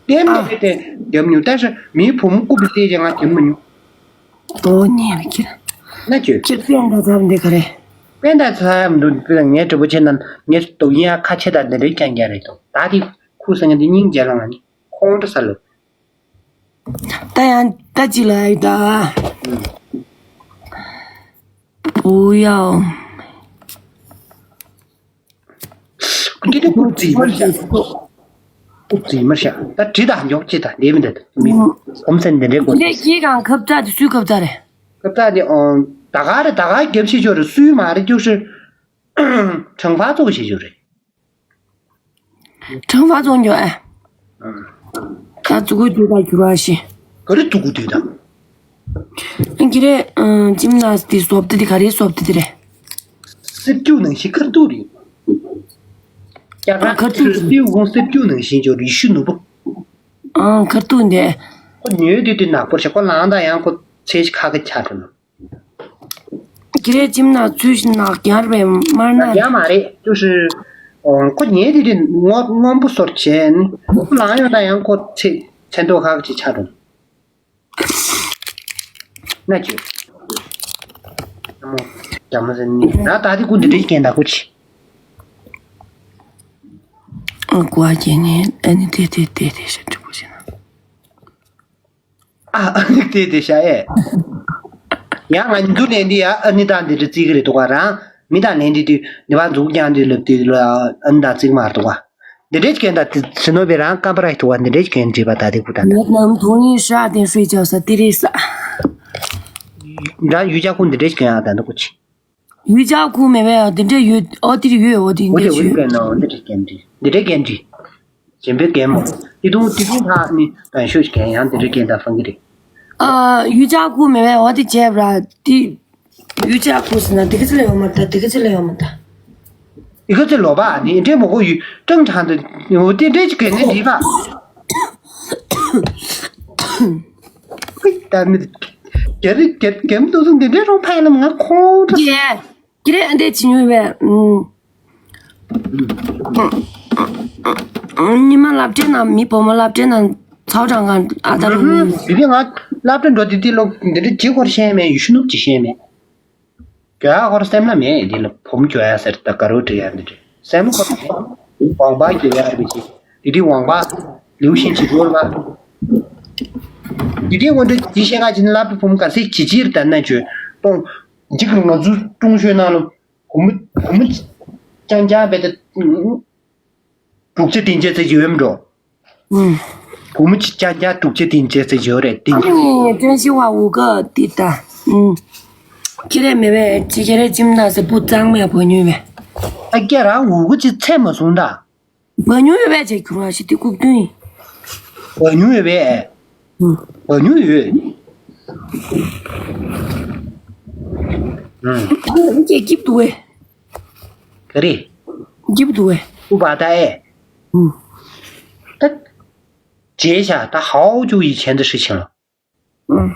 ལྟེམ་དེ་འདྲ་བལྟས་རྒྱབ་མྱོང་། ད་ཤ་མིའི་བུ་མོ་རྐུབ་བལྟས་ཀྱང་ང་རྒྱབ་མ་མྱོང་། ཨོ་ཉེ་ར་ཁྱེར། ན་ཁྱོད། ཁྱེད་པན་ད་ཚབ་འདི་ག་རེ། པན་ད་ཚབ་འདུག་ངའི་གྲོགས་པོ་ཆེ་རྣམས་ངས་སྡུག་ཡིན་ཡ་ཁ་ཆེ་དང་འདི་འདྲའི་རྐྱང་རྐྱང་རེད་དོ། ད་དེ་ཁུ་སང་ངས་འདི་སྙིང་རྗེ་ལ་ང་ནི་ཁོང་ཁྲོ་ས་ལོ། ད་ཡང་ད་ཅི་ལ་ཡ་ད། 不要。 ཁྱེད་ཀྱི་སྐུ་རྩིས་མར་བཞག་སྐུ་རྩིས་མར་བཞག་ད་བྲིས་དང་མགྱོགས་ཅི་ད་འདས་མི་འདས་ད་མི་ཧོམ་སེམས་འདི་འདྲའི་སྐོར། འདི་སྐྱེས་གང་ཁབ་ཙག་དེ་སུའི་ཁབ་ཙག་རེད། ཁབ་ཙག་དེ་ཨོ་ད་ག་རེད། ད་ག་རྒྱབ་ཤེས་ཆོག་རེད། སུའི་མ་རེད། ཀྱུ་ཧྲི་ཁྲང་ཕ་ཙོག་ཤེས་ཆོག་རེད། ཁྲང་ཕ་ཙོག་འགྱོ་ཨ། ད་ཙུ་གུ་དུས་ད་གྱུར་བ་ཤི། ག་རེ་ཙུ་གུ་དུས་ད། ཨ་ཀྱི་རེད། ཅིམ་ན་དེ་སོབ་ཏི་དེ་ག་རེ་སོབ་ཏི་དེ་རེད། སེར་སྐྱུག་ནང་བཞིན་ཁར་ཐུག་རེད། ཀྱ་ཨ་ཁར་ཐུག་རེད། སེར་སྐྱུག་ཁོང་སེར་སྐྱུག་ནང་བཞིན་ཅོ་རེད་ཤུ་ནུ་པོ། ཨང་ཁར་ཐུག་འདི། ཁོ་ཉོས་དུས་དུས་ནག་པོར་ཤ་ཁོ་ལང་དང་ཡང་ཁོ་ཚེ་ཤི་ཁ་གི་ཆ་དུ་ནུ། ཀྱི་རེད་ཅིམ་ན་ཚུལ་ཤི་ནག་རྒྱལ་བའི་དམར་ནག་ནག་རྒྱལ་མ་རེད་ཅོ་ཤི། ཁོ་ཉོས་དུས་དུས་སྔོན་སྔོན་པོ་སོར་བྱས་ནི་ཁོ་ལང་ཡོང་དང་ཡང་ཁོ་ཚེ་ཚེ་མདོག་ཁ་གི་ཆ་དུ་ནུ། ན་ཅོ། རྒྱ་མོ་ཟེར་ནི་ན་ད་དེ་ཀུན་འདི་འདྲའི་རྐྱེན་ད་ཀུ་ཆི། ཨ་ཀུ་ཨ་རྐྱེན་ནི་ཨ་ནི་དེ་དེ་དེ་དེ་ཤ་འགྲིག་པོ་ཞིག་ན། ཨ་ཨ་ནི་དེ་དེ་ཤ་ཨེ། ཡང་ང་ཉིན་དུ་ལེན་དེ་ཡ་ཨ་ནི་དང་འདི་འདྲ་བརྩི་གི་རེད་འདུག་ག་རང་མི་དང་ལེན་དེ་དུས་འདི་བ་འཛུགས་ཀྱང་དུས་ལབ་དུས་ལ་ཨ་ནི་དང་བརྩི་གི་མ་རེད་འདུག་ག་འདི་འདྲའི་རྐྱེན་དང་དེ་ཚེ་ནོར་བའི་རང་སྐམ་པ་ར་ཡི་ཐུ་བ་འདི་འདྲའི་རྐྱེན་འདྲིས་པ་ད་དེ་ཀུ་ད་ནད་རྣམས་དོན་ཡིན་ཧྲ་དེ་ཧྲུའི་ཅག་ས་དེ་རེད་ས། འདྲ་ཡུལ་ཅག་ཀུན་འདི་འདྲའི་རྐྱེན་ཨ་ད་འདི་ཀུ་ཆི། ཡུལ་ཅག་ཀུ་མེད་པའི་འདི་འདྲའི་ཡོད་ཨོ་དེ་རེད་ཡོད་ཨོ་དེ་འོ་འདི་དེ་འོ་ཞུ། རྐྱེན་ན་འོ་འདི་འདྲའི་རྐྱེན་འདྲི་འདི་འདྲའི་རྐྱེན་འདྲི། གཞན་པའི་རྐྱེན་མོ། དེ་དུང་དེ་དུང་ཕ་ནི་ད་ཤོད་ཀྱི་ཡང་འདི་འདྲའི་རྐྱེན་ད་ཧྥང་གི་རེད། ཨ་ཡུལ་ཅག་ཀུ་མེད་པའི་འོ་དེ་བྱས་པ་ར་དེ། ཡུལ་ཅག་ཁུ་སི་ན་དེ་ག་ཚི་ལ་ཡོང་མ་ད་དེ་ག་ཚི་ལ་ཡོང་མ་ད། དེ་ག་ཚི་ལོ་བ་ནི་འདྲེ་མོ་གོ་ཡུལ་ཀྲང་ཁྲང་དུ་ཡོང་དེ་འདྲེ་ཅི་ག་ནི་རི་བ། ཀུ་ད་མི་ག་རི་ག་གམ་དུ་དུ་འདི་འདྲེ་རོང་ཕ་ཡ་ལ་ང་ཁོང་ཁྲ། ཀྱེ་ཀྱེ་རེ་འདྲེ་ཅི་ཉུལ་བས། ཉི་མ་ལབ་དྲེ་ན་མི་བུ་མོ་ལབ་དྲེ་ན་ཚའོ་ཀྲང་གང་ཨ་ད་རུ་ངུ། དེ་དེ་ང་ལབ་དྲེ་འགྲོ་དེ་དེ་ལོ་འདི་འདྲེ་ཅི་སྐོར་ཤེས་མེད་ཡུལ་ཤུ་ནུབ་ཅི་ཤེས་མེད། གྱོད་ཡ་ཧོར་སེམས་ལ་མེད་འདི་ལ་བུམ་གྱོད་ཡ་ཟེར་ད་ག་རུ་བྲི་ཡ་འདི་བྲི་སེམས་ཁོ་དགོངས་པ་གྱོད་ཡ་རེ་བྱེད་འདི་འདི་དགོངས་པ་ལིའུ་ཤིན་གྱི་རོལ་བ། འདི་འདི་དངོས་འབྲེལ་འདི་བཤད་ཁ་ཅི་ན་ལབ་བུམ་ག་སེ་གྱི་ཅིར་ད་ན་གྱོད་གཏོང་འཇིག་རུང་ང་ཚུ་ཀྲུང་ཤོད་ནང་ལ་བུམ་བུམ་ཅང་ཅང་བེ་ད་དྲུག་ཅེ་བདུན་ཅེ་ཚེ་གྱི་འོས་མི་འགྲོ། ཨུམ། སྒོར་མོ་གཅིག་རྐྱང་རྐྱང་དྲུག་ཅུ་དེ་འཇལ་ཚེ་ཡོད་རེད་དེ། ཨ་ནི་ཀྲན་ཤི་བ་འུ་ག་དེ་ད། ཨུམ། ཁྱེད་རས་མེད་པས་ཅི་ཁྱེད་རས་ཅིམ་ན་ཟེར་བུ་གཙང་མ་བ་ཉུལ་བས། ཨ་ཀྱ་རང་འུ་ག་ཅི་ཚད་མ་སོང་ད། བ་ཉུལ་བས་ཅེ་ཁྱུར་བ་ཞིག་དེ་ལྐུགས་དུས། བ་ཉུལ་བས། ཨུམ། བ་ཉུལ་ཡོད། ཨུམ། ཨ་ནི་ཀྱེ་སྐྱིབ་འདུག་བས། ག་རེ། སྐྱིབ་འདུག་བས། ཨུ་བ་ད་ཨེ། ཨུམ། ད། བྱས་བཞག་ད་ཧའོ་ཅུ་ཡི་ཆེན་དུ་ཧྲི་ཆེན་ལ། ཨུམ།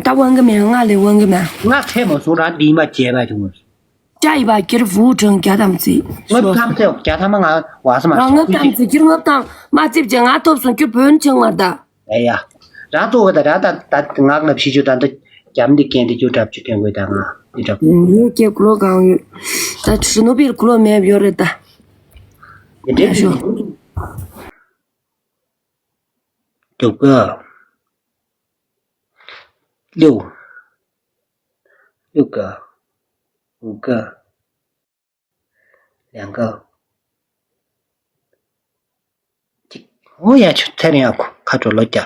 ད་དབང་གི་མེད་ང་ལས་དབང་གི་མེད། ང་ཚད་མ་སོང་ར་འདི་མ་བྱས་པ་བྱུང་། ཅ་ཡི་བ་ཀིར་ཝུ་ཁྲང་བརྒྱ་ཐམ་ཙི། ངབ་ཐམ་ཙི་བརྒྱ་ཐམ་ང་བ་སི་མ་རང་ངབ་ཐམ་ཙི་ཀིར་ངབ་ཐམ་མ་ཙིབ་ཅེ་ང་ཐོབ་སོང་ཀིར་བོན་ཆང་མར་ད། ཨེ་ཡ། ར་ཙོ་ག་ད་ར་ད་ད་ངག་ལ་ཕྱི་ཆུ་ད་འདི་རྒྱམ་འདི་ཀན་འདི་ཅུ་གྲབ་ཅུ་ཀན་གོས་ད་ང་འདི་གྲབ། ཡོད་ཀྱེ་ཀུ་ལོ་གང་ཡོད། ད་ཤི་ནོ་པིར་ཀུ་ལོ་མེབ་ཡོད་རེད་ད། འདི་འདྲེ་ཤོ། དུབ་ག་ལེའུ། ལེའུ་ག་འུ་ག་ལེང་ག་གཅིག་འོ་ཡ་ཆུ་ཚེ་རིང་ཡ་ཁོ་ཁ་གྲོ་ལོ་རྒྱ།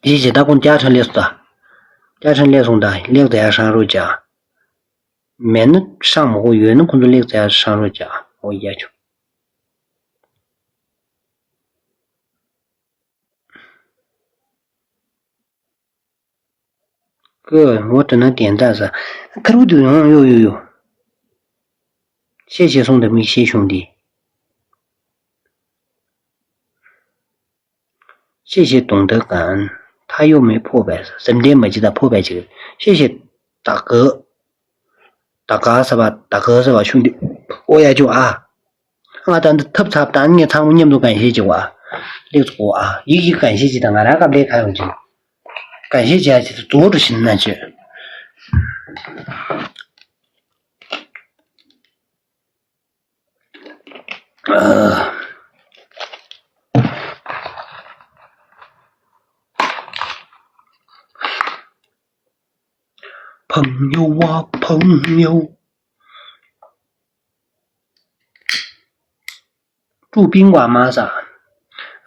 ཡི་ཇི་ད་ཀུན་བཅའ་ཁྲིམས་ལེགས་སོ་ད། བཅའ་ཁྲིམས་ལེགས་སོང་ད་ལེགས་ད་ཡ་ཧྲང་རོ་རྒྱ། མེད་ན་ཧྲང་མོ་གོ་ཡོད་ན་ཁོ་ཚོ་ལེགས་ད་ཡ་ཧྲང་རོ་རྒྱ་འོ་ཡ་ཆུ། ཀོ་ངོ་དྲི་ན་དན་ད་ས་ཁ་རུ་དུ་ཡང་ཡོ་ཡོ་ཡོ། ཤེས་ཤེས་སོང་དུ་མིག་ཤེས་བྱུང་དེ། ཤེས་ཤེས་དུང་དུ་གང་ཐ་ཡོ་མེ་ཕོ་བས་སེམས་ལྡན་མ་ཅི་ད་ཕོ་བས་ཅིག་ཤེས་ཤེས་ད་གོ། ད་ག་ས་བ་ད་ག་ས་བ་ཆུང་དུ་ཨོ་ཡ་ཅུ་ཨ། ང་ད་འདི་ཐབ་ཚབ་དང་ངས་ཚང་མ་མཉམ་དུ་གང་ཤེས་ཅི་བ། ལེགས་སོ་ཨ་ཡིག་ཡིག་གང་ཤེས་ཅི་དང་ང་རང་སྐབས་ལས་ག་ཡོང་ཅི། གང་ཤེས་ཅི་ཨ་ཅི་དུ་རྫོགས་འགྲོ་བཞིན་ན་ཅི། ཨ། 朋友啊，朋友。祝宾馆吗啥？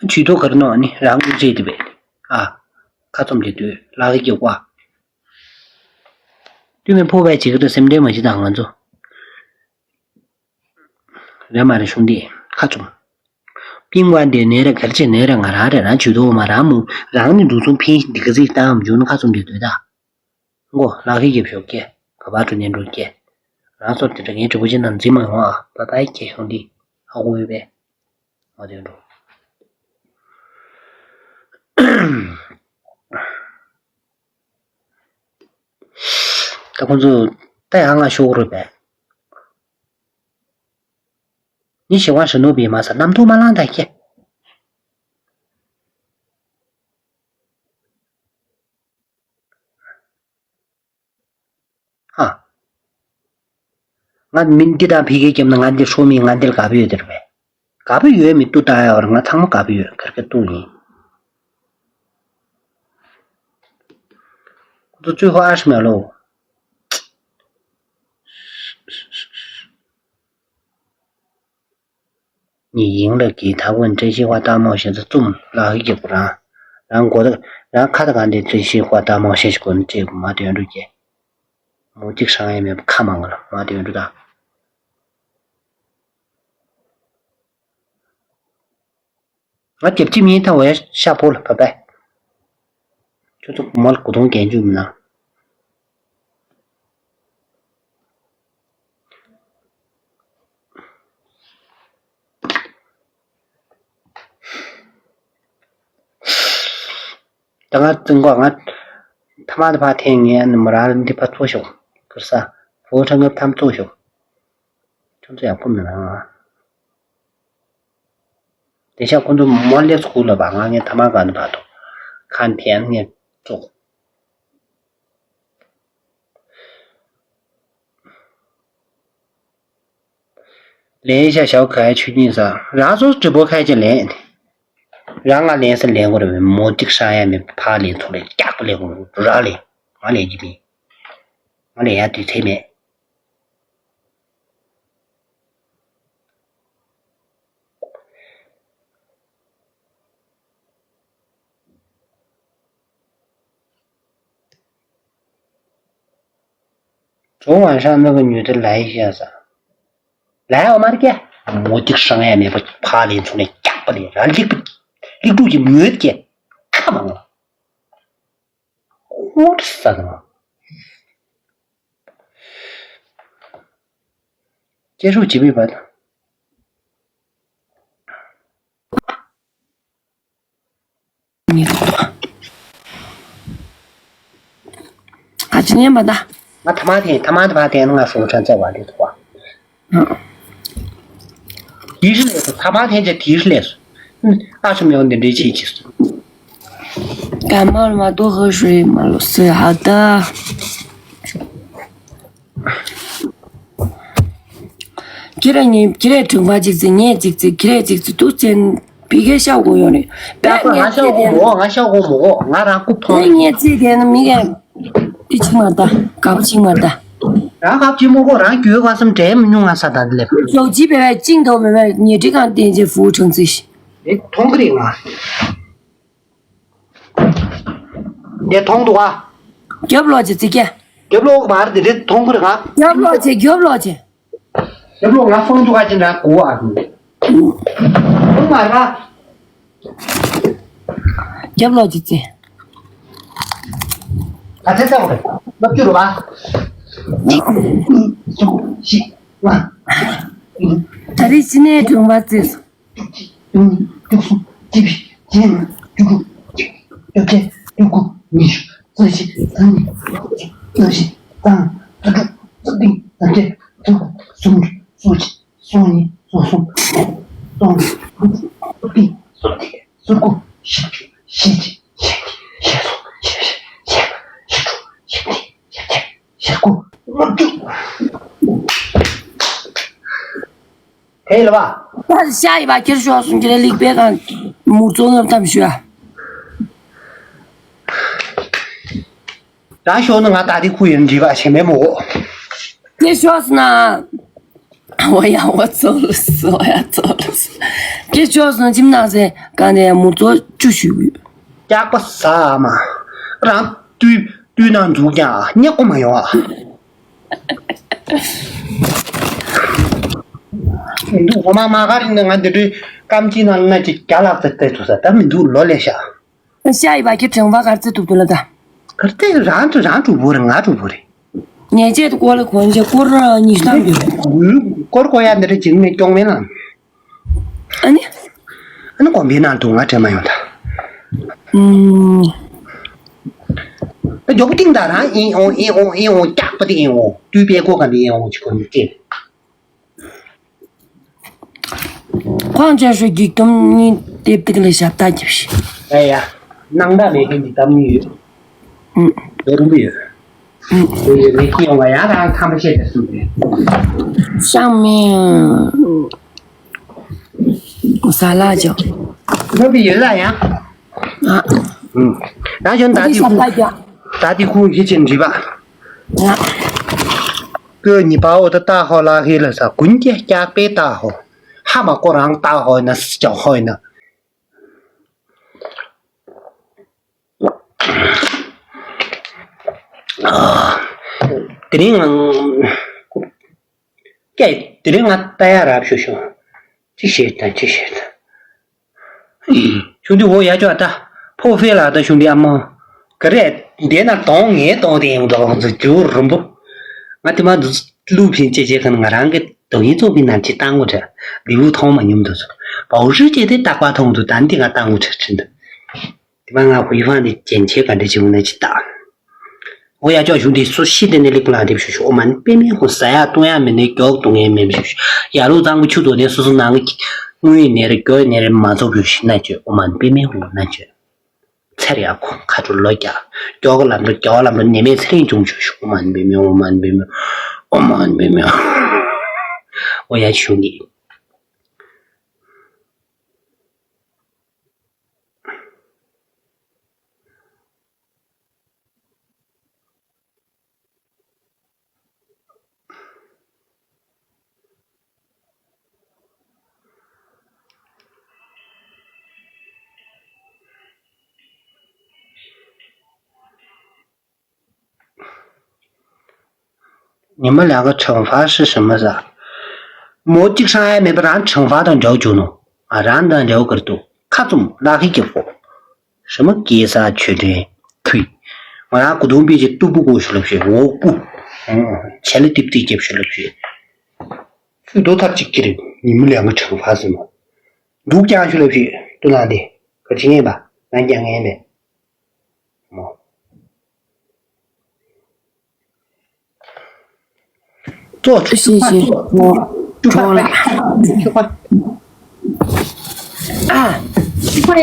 ཇུས་གཏོགས་ག་རེ་གནང་ནི། རང་དབུགས་བྱས་ཏེ་བས། ཨ། ཁ་བཙུམ་སྟེ་སྡོད། ལག་གི་རྒྱབ་ཀ། དུས་མེད་ཕོ་བས་བྱེད་ཀྱི་རེད། སེམས་ཁྲལ་མ་བྱེད་དང་། ང་ཚོ་རེད་མ་རེད། གཞུང་འདི་ཁ་བཙུམ། པིང་ཝན་དེ་ནས་རེད། ག་རེ་བྱེད་ནས་རེད། ང་རང་རེད། རང་ཇུས་གཏོགས་མ་རང་མོ་རང་ནི་འདུག་སོང་། ཕན་འདི་ག་ཚིག་བཏང་འཇུག་ན་ཁ་བཙུམ་སྟེ་སྡོད་ད། མགོ་ལག་གི་རྒྱབ་ཤོག་སྐྱེ། ག་པར་འགྲོ་ནས་འགྲོ་སྐྱེ། རང་སོར་དེ་འདྲ་ངའི་གྲོགས་པོ་ཅན་དང་འཛིན་མ་ཡོང་ཨ། པ་པའི་སྐྱེ་གཞུང་འདི་ཧ་གོ་ཡོད་པས། མ་དོན་འགྲོ། ད་ཁོང་ཚོ་ད་ཡང་ང་ཤོག་རུ་བས། ནི་ཞི་བ་ཧྲི་ནོ་བི་མ་ས་རྣམ་རྟོག་མ་ལངས་ད་ཁྱེད། ཧ། ང་མིན་འདི་དང་ཕི་གེ་རྒྱབ་ན་ང་འདི་ཧྲོ་མི་ང་འདི་ལ་དགའ་པོ་ཡོད་དེ་རེད་པས། དགའ་པོ་ཡོད་མི་ཏུ་ད་ཡ་བར་ང་ཚང་མ་དགའ་པོ་ཡོད། གར་ག་ཏུ་ཡིན། ཁོ་ཚོ་ཚོད་ཧ་ཨ་ཧྲི་མ་ལོ། ཉི་ཡིང་ལ་གི་ཐ་ཝན་བཀྲ་ཤིས་ཧ་ཏ་མོ་ཞེས་ཚ་བཙུམ་ལག་གི་རྒྱབ་རང་རང་མགོ་ད་རང་ཁ་ད་གང་དེ་བཀྲ་ཤིས་ཧ་ཏ་མོ་ཞེས་ཞིག་གོ་ནི་ཅེས་མ་དོན་འགྲོ་གི། མོ་གཅིག་ཧྲང་ཡ་མེད་པ་ཁ་མང་ག་ལ་མ་དོན་འགྲོ་ད། ང་རྒྱབ་ཅི་མིན་ཐང་བས་ཤ་ཕོ་ལ་བབས་པས། ཁྱོད་ཚོ་མོ་ལ་གོ་དོང་གན་བཅུག་མིན་ན། ད་ང་ཙི་མགོ་ང་ཐ་མ་ད་ཕ་འཐེན་ངས་ནི་མོ་རང་འདི་ཕ་ཚོ་ཤོག་གུར་ས་ཕོ་ཁྲ་ངབ་ཐམ་ཚོ་ཤོག་ཁྱོད་ཚོ་ཡག་པོ་མི་ལང་། དེ་ཤ་ཁོ་ཚོ་མོ་ལེ་ཚོ་ཁུག་ལ་བ་ང་ངས་ཐ་མ་ག་ནི་ཕ་ཐོ་ཁ་འཐེན་ངས་ཚོ། ལན་ཤ་ཞའོ་ག་ཡ་ཆུ་གཉིས་ས་རང་ཚོ་གྲི་པོ་ཁ་ཅན་ལན། རང་ང་ལན་ས་ལེན་དགོས་རེད་པས། མོ་གཅིག་ཧྲང་ཡ་མེད་ཕ་ལེན་ཚོ་ལེན་རྒྱག་པ་ལེན་དགོས་ར་ལེན། ང་ལེན་གྱི་མིན། ང་ལེན་ཡ་དུས་ཚོད་མེད། གྲོང་བ་ཧྲང་ནུ་གི་ཉུ་ཏི་ལའི་ཤ་ས། ལའི་འོ་མར་ཀྱ། མོ་གཅིག་ཧྲང་ཡ་མེད་པ་ཕ་ལེན་ཚོ་ལེན་རྒྱག་པ་ལེན་ར་ལེན་པ། ལེན་དྲུག་གི་མོད་ཀྱ། ཁ་མང་ལ། ཧུར་ས་དང་། སྐྱེ་སྲོག་བྱེད་པའི་བར་དུ། ཨ་ཅི་ཉན་པ་ད། ང་ཐ་མ་དེ་ཐ་མ་དེ་བ་དེ་ང་སྲོག་ཆགས་བརྩེ་བ་དེ་ཐོག་དེ་རི་ལས་སོ། ཐ་མ་དེ་ཅི་དེ་རི་ལས་སོ། ཨ་ཆུ་མེའོ་འདི་འདྲའི་ཆེ་ཆེ་སོ། 感冒了吗？多喝水，马老师。好的。 ཁྱེད་རང་ཉིད་ཁྱེད་རའི་དྲུང་པ་གཅིག་ཙི་ངས་གཅིག་ཙི་ཁྱེད་རའི་གཅིག་ཙི་ཏུ་ཅན་བི་གེ་ཤ་གོ་ཡོང་རེད། ད་ཁོ་ང་ཤ་གོ་མོ་གོ་ང་ཤ་གོ་མོ་གོ་ང་རང་ཀུ་ཕོང་། ངས་ཚིག་དེ་ནི་མི་གེ་ཨི་ཆིང་མ་ད་ག་བ་ཆིང་མ་ད། རང་ག་བ་ཆིང་མོ་གོ་རང་གྱོད་ག་སམ་དྲན་མི་ཉུང་ང་ས་ད་དི་ལེབ། ཞོག་ཅི་བེ་བེ་ཅིང་དོ་བེ་བེ་ཉེ་ཁྲི་གང་བསྟན་ཅེ་ཧྥུ་ཁྲང་ཙི་ཤི། ཨེ་ཐོང་གི་རེད་ང་། འདི་མཐོང་འདུག་ཨ། རྒྱབ་ལོག་ཅིག་ཙི་ཀྱེ། རྒྱབ་ལོག་མ་རེད་འདི་མཐོང་གི་རེད་ང་། རྒྱབ་ལོག་ཅིག་རྒྱབ་ལོག་ཅིག་རྒྱབ་ལོག་ང་སོང་འདུག་ཨ་ཅི་འདྲ་གོ་ཨ། མཐོང་མ་ར། རྒྱབ་ལོག་ཅིག་ཙི། ཨ་ཚེ་ཚེ་བ་རེད། ལབ་རྒྱུ་རེད་བ། གཅིག་གཉིས། གསུམ། བཞི། ལྔ། ད་རེས་ཕྱི་ནས་དྲུང་པ་བརྩིས་སོང་། བཅུ་གཅིག་བཅུ་གཉིས། བཅུ་གསུམ། བཅུ་བཞི། བཅུ་བཅུ་དྲུག་བཅུ་བརྒྱད། བཅུ་དགུ། ཉི་ཤུ། རྩ་བཞི། རྩ་གཉིས། རྩ་བཞི། རྩ་ལྔ། རྩ་དྲུག་རྩ་བདུན། རྩ་བརྒྱད། རྩ་དགུ། སུམ་ཅུ། སུམ་གཅིག་སུམ་གཉིས། སུམ་གསུམ། སུམ་བདུན། སུམ་དགུ། སུམ་དགུ། སུམ་དགུ། བཞི་བཅུ། བཞི་བཅུ། བཞི་གཉིས། བཞི་གསུམ། བཞི་བཞི། བཞི་ལྔ། བཞི་དྲུག་བཞི་བདུན། བཞི་བརྒྱད། བཞི་དགུ། ལྔ་བཅུ། དེ་ཡིན་ལ་བ། ད་ཤ་ཡི་བ་ཁྱེར་ཤོག་གསུང་གི་རེད། ལིག་པའི་སྒང་མུར་ཙོ་ངབ་ཐམ་ཞུ་ཨ། རང་ཤོག་ན་ང་ད་དེ་ཁུ་ཡོད་འདྲི་བ་ཞེ་མེད་མོ་གོ། ཀྱེ་ཤོག་ན། འོ་ཡ་འོ་ཙོ་ལ་སི་འོ་ཡ་ཙོ་ལ་སི། ཀྱེ་ཤོག་ན་ཇིམ་ནང་སེ་ག་ནས་མུར་ཙོ་བཅུ་ཞུ་གི་ཡོད། སྐྱག་པ་ཟ་མ། རང་དུས་དུས་ནང་འཛུགས་ཀྱང་སྙེག་གོ་མ་ཡོང་ཨ། འདུག་འོ་མ་མ་ག་རེ་ནི་ང་འདི་འདྲའི་སྐམ་ཅི་ནང་ན་ཅིག་རྒྱ་ལག་ཙེ་ཏེ་ཐུ་ས་ད་མི་འདུག་ལོ་ལས་ཤ། ཤ་ཡི་བ་ཁྱི་དྲན་བ་གར་ཙེ་ཐུབ་ཐུ་ལ་ད། གར་ཙེ་རང་དུ་རང་གྲུ་བོ་རེ་ང་གྲུ་བོ་རེ། ཉེ་ཆད་དུ་ཀོ་ལ་གོན་ཆེ་ཀོ་ར་ཉི་ཤུ་ཐམ་ཡོད། སྐོར་ཀོ་ཡ་འདི་འདྲ་ཅིག་ནི་སྐྱོང་མེད་ལ། ཨ་ནི། ཨ་ནི་དགོན་པའི་ནང་དུ་ང་དྲན་མ་ཡོང་ད། ཨུམ། ད་མགྱོགས་པོ་ཏིང་ད་རང་ཨིན་འོང་ཨིན་འོང་ཨིན་འོང་སྐྱག་པ་དེ་ཨིན་འོང་དུས་པའི་གོ་ག་ནས་ཨིན་འོང་ཅིག་གོ་ནས་ཏིང་། ཁོང་ཅག་ཧྲུའུ་ཅི་གཏམ་གཉིས་དེབ་ཏིག་ལ་ཞབས་ཏག་རྒྱབ་ཤིག་ཨེ་ཡ། སྣང་དག་མེད་མཁན་གྱི་གཏམ་གཉིས་ཡོད། ཨུམ། ལོ་རིང་པོ་ཡོད། ཨུམ། དེ་ཡོད་མེད་ཀྱི་ཡོང་བ་ཡང་རང་ཐམས་ཅད་དུ་གསུངས་ཏེ། ཤང་མེ། ཟ་ལ་ཅོ། ལོ་པི་ཡོད་ལ་ཡང་། ཨ། ཨུམ། ད་གཞོན་ད་དེ་ཤ་ཁུ། ད་དེ་ཁུ་ཡིད་ཆེན་འདྲི་བ། ང་། ཀོ་ཉི་པ་འོ་ད་ཏ་ཧོ་ལ་ཧི་ལ་ས་ཀུན་ཀྱེ་སྐྱག་པའི་ཏ་ཧོ། ཧ་མ་ཀོ་རང་ཏ་ཧོ་ན་སི་ཅོ་ཧོ་ན། དེ་རིང་ང་། ཀྱེ་དེ་རིང་ང་ཏ་ཡ་རབ་ཤོ་ཤོ། ཅི་ཤེས་དང་ཅི་ཤེས་དང་། གཞུང་འདི་འོ་ཡ་ཅོ་ཨ་ད། ཕོ་ཧྥེ་ལ་ད་གཞུང་འདི་ཨ་མ། ག་རེ། འདས་ན་གདོང་ངའི་གདོང་དེ་ཡང་གདོང་ཚོ་རྒྱུ་རུམ་པོ། ང་དེ་མ་འདུ་གླུ་ཕིན་ཅེ་ཅེ་ཁ་ན་ང་རང་གི་དོ་ཡིན་ཚོགས་ཀྱི་ནམ་ཅི་བཏང་གོ་འདྲ། ལེའུ་མཐོང་མ་མྱོང་འདུག་ཚོ། བའུ་ཧྲི་ཅེ་དེ་རྟག་པ་མཐོང་འདུག་ད་འདི་ང་བཏང་གོ་འདྲ་ཁྲིན་འདུག་དེ་མ་ང་ཧུའི་ཧྥང་དེ་རྒྱན་ཆས་ག་འདྲ་བྱེད་འོ་ན་ཅི་ད། འོ་ཡ་ཅོག་གཞུང་འདི་སུ་ཤི་དེ་ནས་ལེགས་པོ་ལ་འདེབས་ཞུ་ཞུ་ཨོ་མ་ནི་པེ་མེ་ཧོ་ཟ་ཡ་བཏུང་ཡ་མེད་ནས་མགྱོགས་བཏུང་ཡ་མེད་ཞུ་ཞུ་ཡ་ལོ་གཙང་པོ་ཆུ་དོ་ནས་སོ་སོ་ནང་གི་དངུལ་ཡི་ནས་རེ་མགྱོགས་ནས་རེ་མ་རྫོགས་ཞུ་ཞུ་ན་ཅོ་ཨོ་མ་ནི་པེ་མེ་ཧོ་ན་ཅོ་ཚེ་རེ་ཡ་ཁོ་ཁ་ཁྲོ་ལོ་རྒྱ་མགྱོགས་ལམ་འགྲོ་རྒྱ་ལམ་འགྲོ་ནས་མེད་ཚེ་རིང་འབྱུང་ཞུ་ཞུ་ཨོ་མ་ནི་པེ་མེ་ཨོ་མ་ནི་པེ་མེ་ཨོ་མ་ནི་པེ་མེ་ཨོ་ཡ་ཞུ་ནི། ཉི་མ་ལས་ཀ་ཁྲང་ཧྥ་ཧྲི་ཧྲི་མ་ཟ། མོ་གཅིག་ཧྲང་ཧའེ་མེད་པ་རང་ཁྲང་ཧྥ་དང་འདྲ་བོ་བྱུང་ནོ། ཨ་རང་དང་འདྲ་བོ་གར་འདུག་ཁ་བཙུམ་ལག་ཧི་ཀྱི་ཕོ། ཧྲི་མ་སྐྱེས་ས་ཆོས་སྒྲོན་ཁུས། ང་རང་གུ་དུམ་པི་ཅི་ཏུ་པུ་གོ་ཞུ་ལབ་ཞེས་འོ་པུ། བྱ་ལི་ཏིབ་ཏིབ་རྒྱབ་ཞུ་ལབ་ཞེས། ཚུལ་རྡོ་ཐབས་གཅིག་ཀྱི་རིགས་ཉི་མ་ལས་ཀ་ཁྲང་ཧྥ་ཟེར་མོ། འདུག་ཀྱང་ཞུ་ལབ་ཞེས་ཏུ་ལ་འདི་ག་ཅི་ངན་པ་ང་ཀྱང་ངན་པས། མོ། ཙོ་ཆུ་ཤེས་ཤེས་ངོ་གྲོགས་ལ། ཨ། ཅི་པ་ཡ།